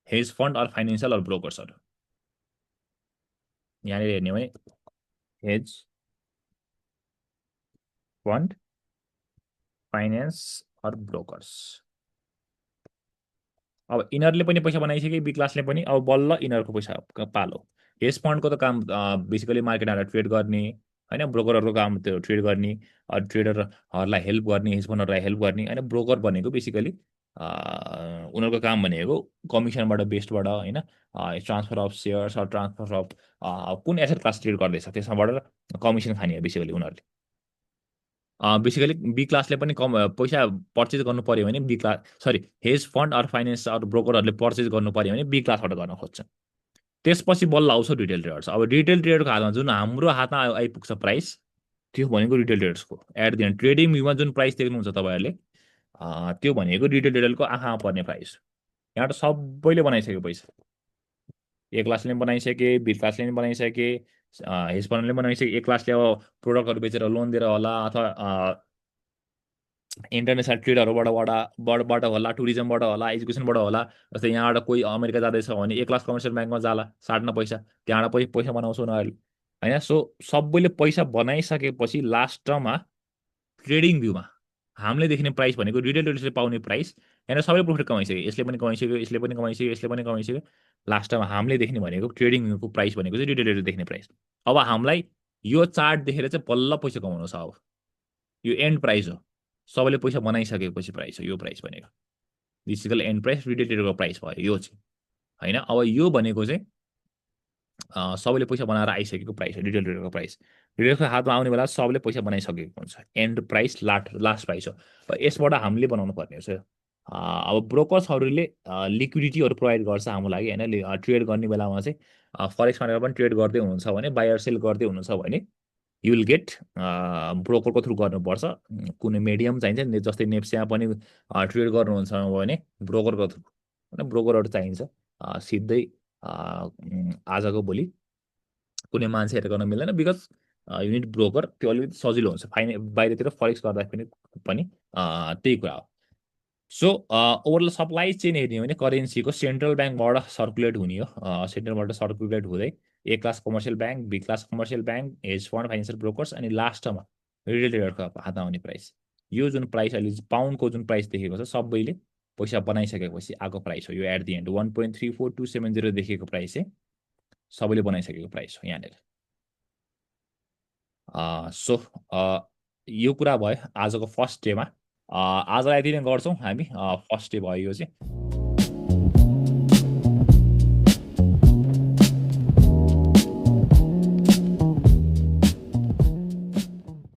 hedge fund or financial or ब्रोकर्सहरू। यहाँनिर हेर्ने हो भने hedge fund, finance or brokers. अब यिनीहरूले पनि पैसा बनाइसके बी क्लासले पनि, अब बल्ल यिनीहरूको पैसा पालो। हेज फन्डको त काम बेसिकली मार्केटहरूलाई ट्रेड गर्ने होइन, ब्रोकरहरूको काम त्यो ट्रेड गर्ने, ट्रेडरहरूलाई हेल्प गर्ने, हेज फन्डहरूलाई हेल्प गर्ने होइन। ब्रोकर भनेको बेसिकली उनीहरूको काम भनेको कमिसनबाट बेस्डबाट होइन, transfer of shares or transfer of कुन एसेट क्लास ट्रेड गर्दैछ त्यसमाबाट कमिसन खाने हो बेसिकली उनीहरूले। बेसिकली बी क्लासले पनि कम पैसा पर्चेज गर्नु पऱ्यो भने B class, sorry, hedge fund or finance or ब्रोकरहरूले पर्चेज गर्नु पऱ्यो भने बी क्लासबाट गर्न खोज्छ। त्यसपछि बल्ल आउँछ रिटेल ट्रेडर्स। अब रिटेल ट्रेडरको हातमा जुन हाम्रो हातमा आइपुग्छ प्राइस, त्यो भनेको रिटेल ट्रेडर्सको एट दि एन्ड ट्रेडिङ भ्यूमा जुन प्राइस देख्नुहुन्छ तपाईँहरूले, त्यो भनेको रिटेल ट्रेडरको आँखामा पर्ने प्राइस। यहाँ त सबैले बनाइसक्यो पैसा, ए क्लासले पनि बनाइसके, बी क्लासले पनि बनाइसके, हेज फन्डले पनि बनाइसके। ए क्लासले अब प्रोडक्टहरू बेचेर लोन दिएर होला, अथवा इन्टरनेसनल ट्रेडहरूबाट होला, टुरिज्मबाट होला, एजुकेसनबाट होला। जस्तै यहाँबाट कोही अमेरिका जाँदैछ भने ए क्लास कमर्सियल ब्याङ्कमा जाला, साट्न पैसा, त्यहाँबाट पैसा बनाउँछ उनीहरूले होइन। सो सबैले पैसा बनाइसकेपछि लास्टमा ट्रेडिङ भ्यूमा हामीले देख्ने प्राइस भनेको रिटेल ट्रेडर्सले पाउने प्राइस। यहाँनिर सबै प्रफिट कमाइसक्यो, यसले पनि कमाइसक्यो, यसले पनि कमाइसक्यो, यसले पनि कमाइसक्यो। लास्टमा हामीले देख्ने भनेको ट्रेडिङ भ्यूको प्राइस भनेको चाहिँ रिटेल ट्रेडर देख्ने प्राइस। अब हामीलाई यो चार्ट देखेर चाहिँ बल्ल पैसा कमाउनु छ। अब यो एन्ड प्राइस हो, सबैले पैसा बनाइसकेपछि प्राइस हो यो प्राइस भनेको। फिजिकल एन्ड प्राइस रिटेल ट्रेडरको प्राइस भयो यो चाहिँ होइन। अब यो भनेको चाहिँ सबैले पैसा बनाएर आइसकेको प्राइस हो, रिटेल ट्रेडरको प्राइस। रिटेलको हातमा आउने बेला सबैले पैसा बनाइसकेको हुन्छ, एन्ड प्राइस लास्ट प्राइस हो। यसबाट हामीले बनाउनु पर्ने छ। अब ब्रोकर्सहरूले लिक्विडिटीहरू प्रोभाइड गर्छ हाम्रो लागि होइन। ट्रेड गर्ने बेलामा चाहिँ फरेक्स मार्केटमा पनि ट्रेड गर्दै हुनुहुन्छ भने, बायर सेल गर्दै हुनुहुन्छ भने यु विल गेट ब्रोकरको थ्रु गर्नुपर्छ। कुनै मिडियम चाहिन्छ नि, जस्तै नेप्सेमा पनि ट्रेड गर्नुहुन्छ भने ब्रोकरको थ्रु होइन, ब्रोकरहरू चाहिन्छ। सिधै आजको भोलि कुनै मान्छेहरू गर्न मिल्दैन, बिकज युनिट ब्रोकर त्यो अलिकति सजिलो हुन्छ। बाहिरतिर फरेक्स गर्दाखेरि पनि त्यही कुरा हो। सो ओभरअल सप्लाई चेन हेर्ने हो भने करेन्सीको सेन्ट्रल ब्याङ्कबाट सर्कुलेट हुने हो, सेन्ट्रलबाट सर्कुलेट हुँदै A class commercial bank, B class commercial bank, hedge fund, financial brokers, अनि लास्टमा रिटेल ट्रेडरको हातमा आउने प्राइस। यो जुन प्राइस अहिले पाउन्डको जुन प्राइस देखेको छ सबैले पैसा बनाइसकेपछि आएको प्राइस हो यो। एट दि एन्ड 1.34270 देखेको प्राइस चाहिँ सबैले बनाइसकेको प्राइस हो यहाँनिर। सो यो कुरा भयो आजको फर्स्ट डेमा। आजलाई यति नै गर्छौँ हामी, फर्स्ट डे भयो यो चाहिँ।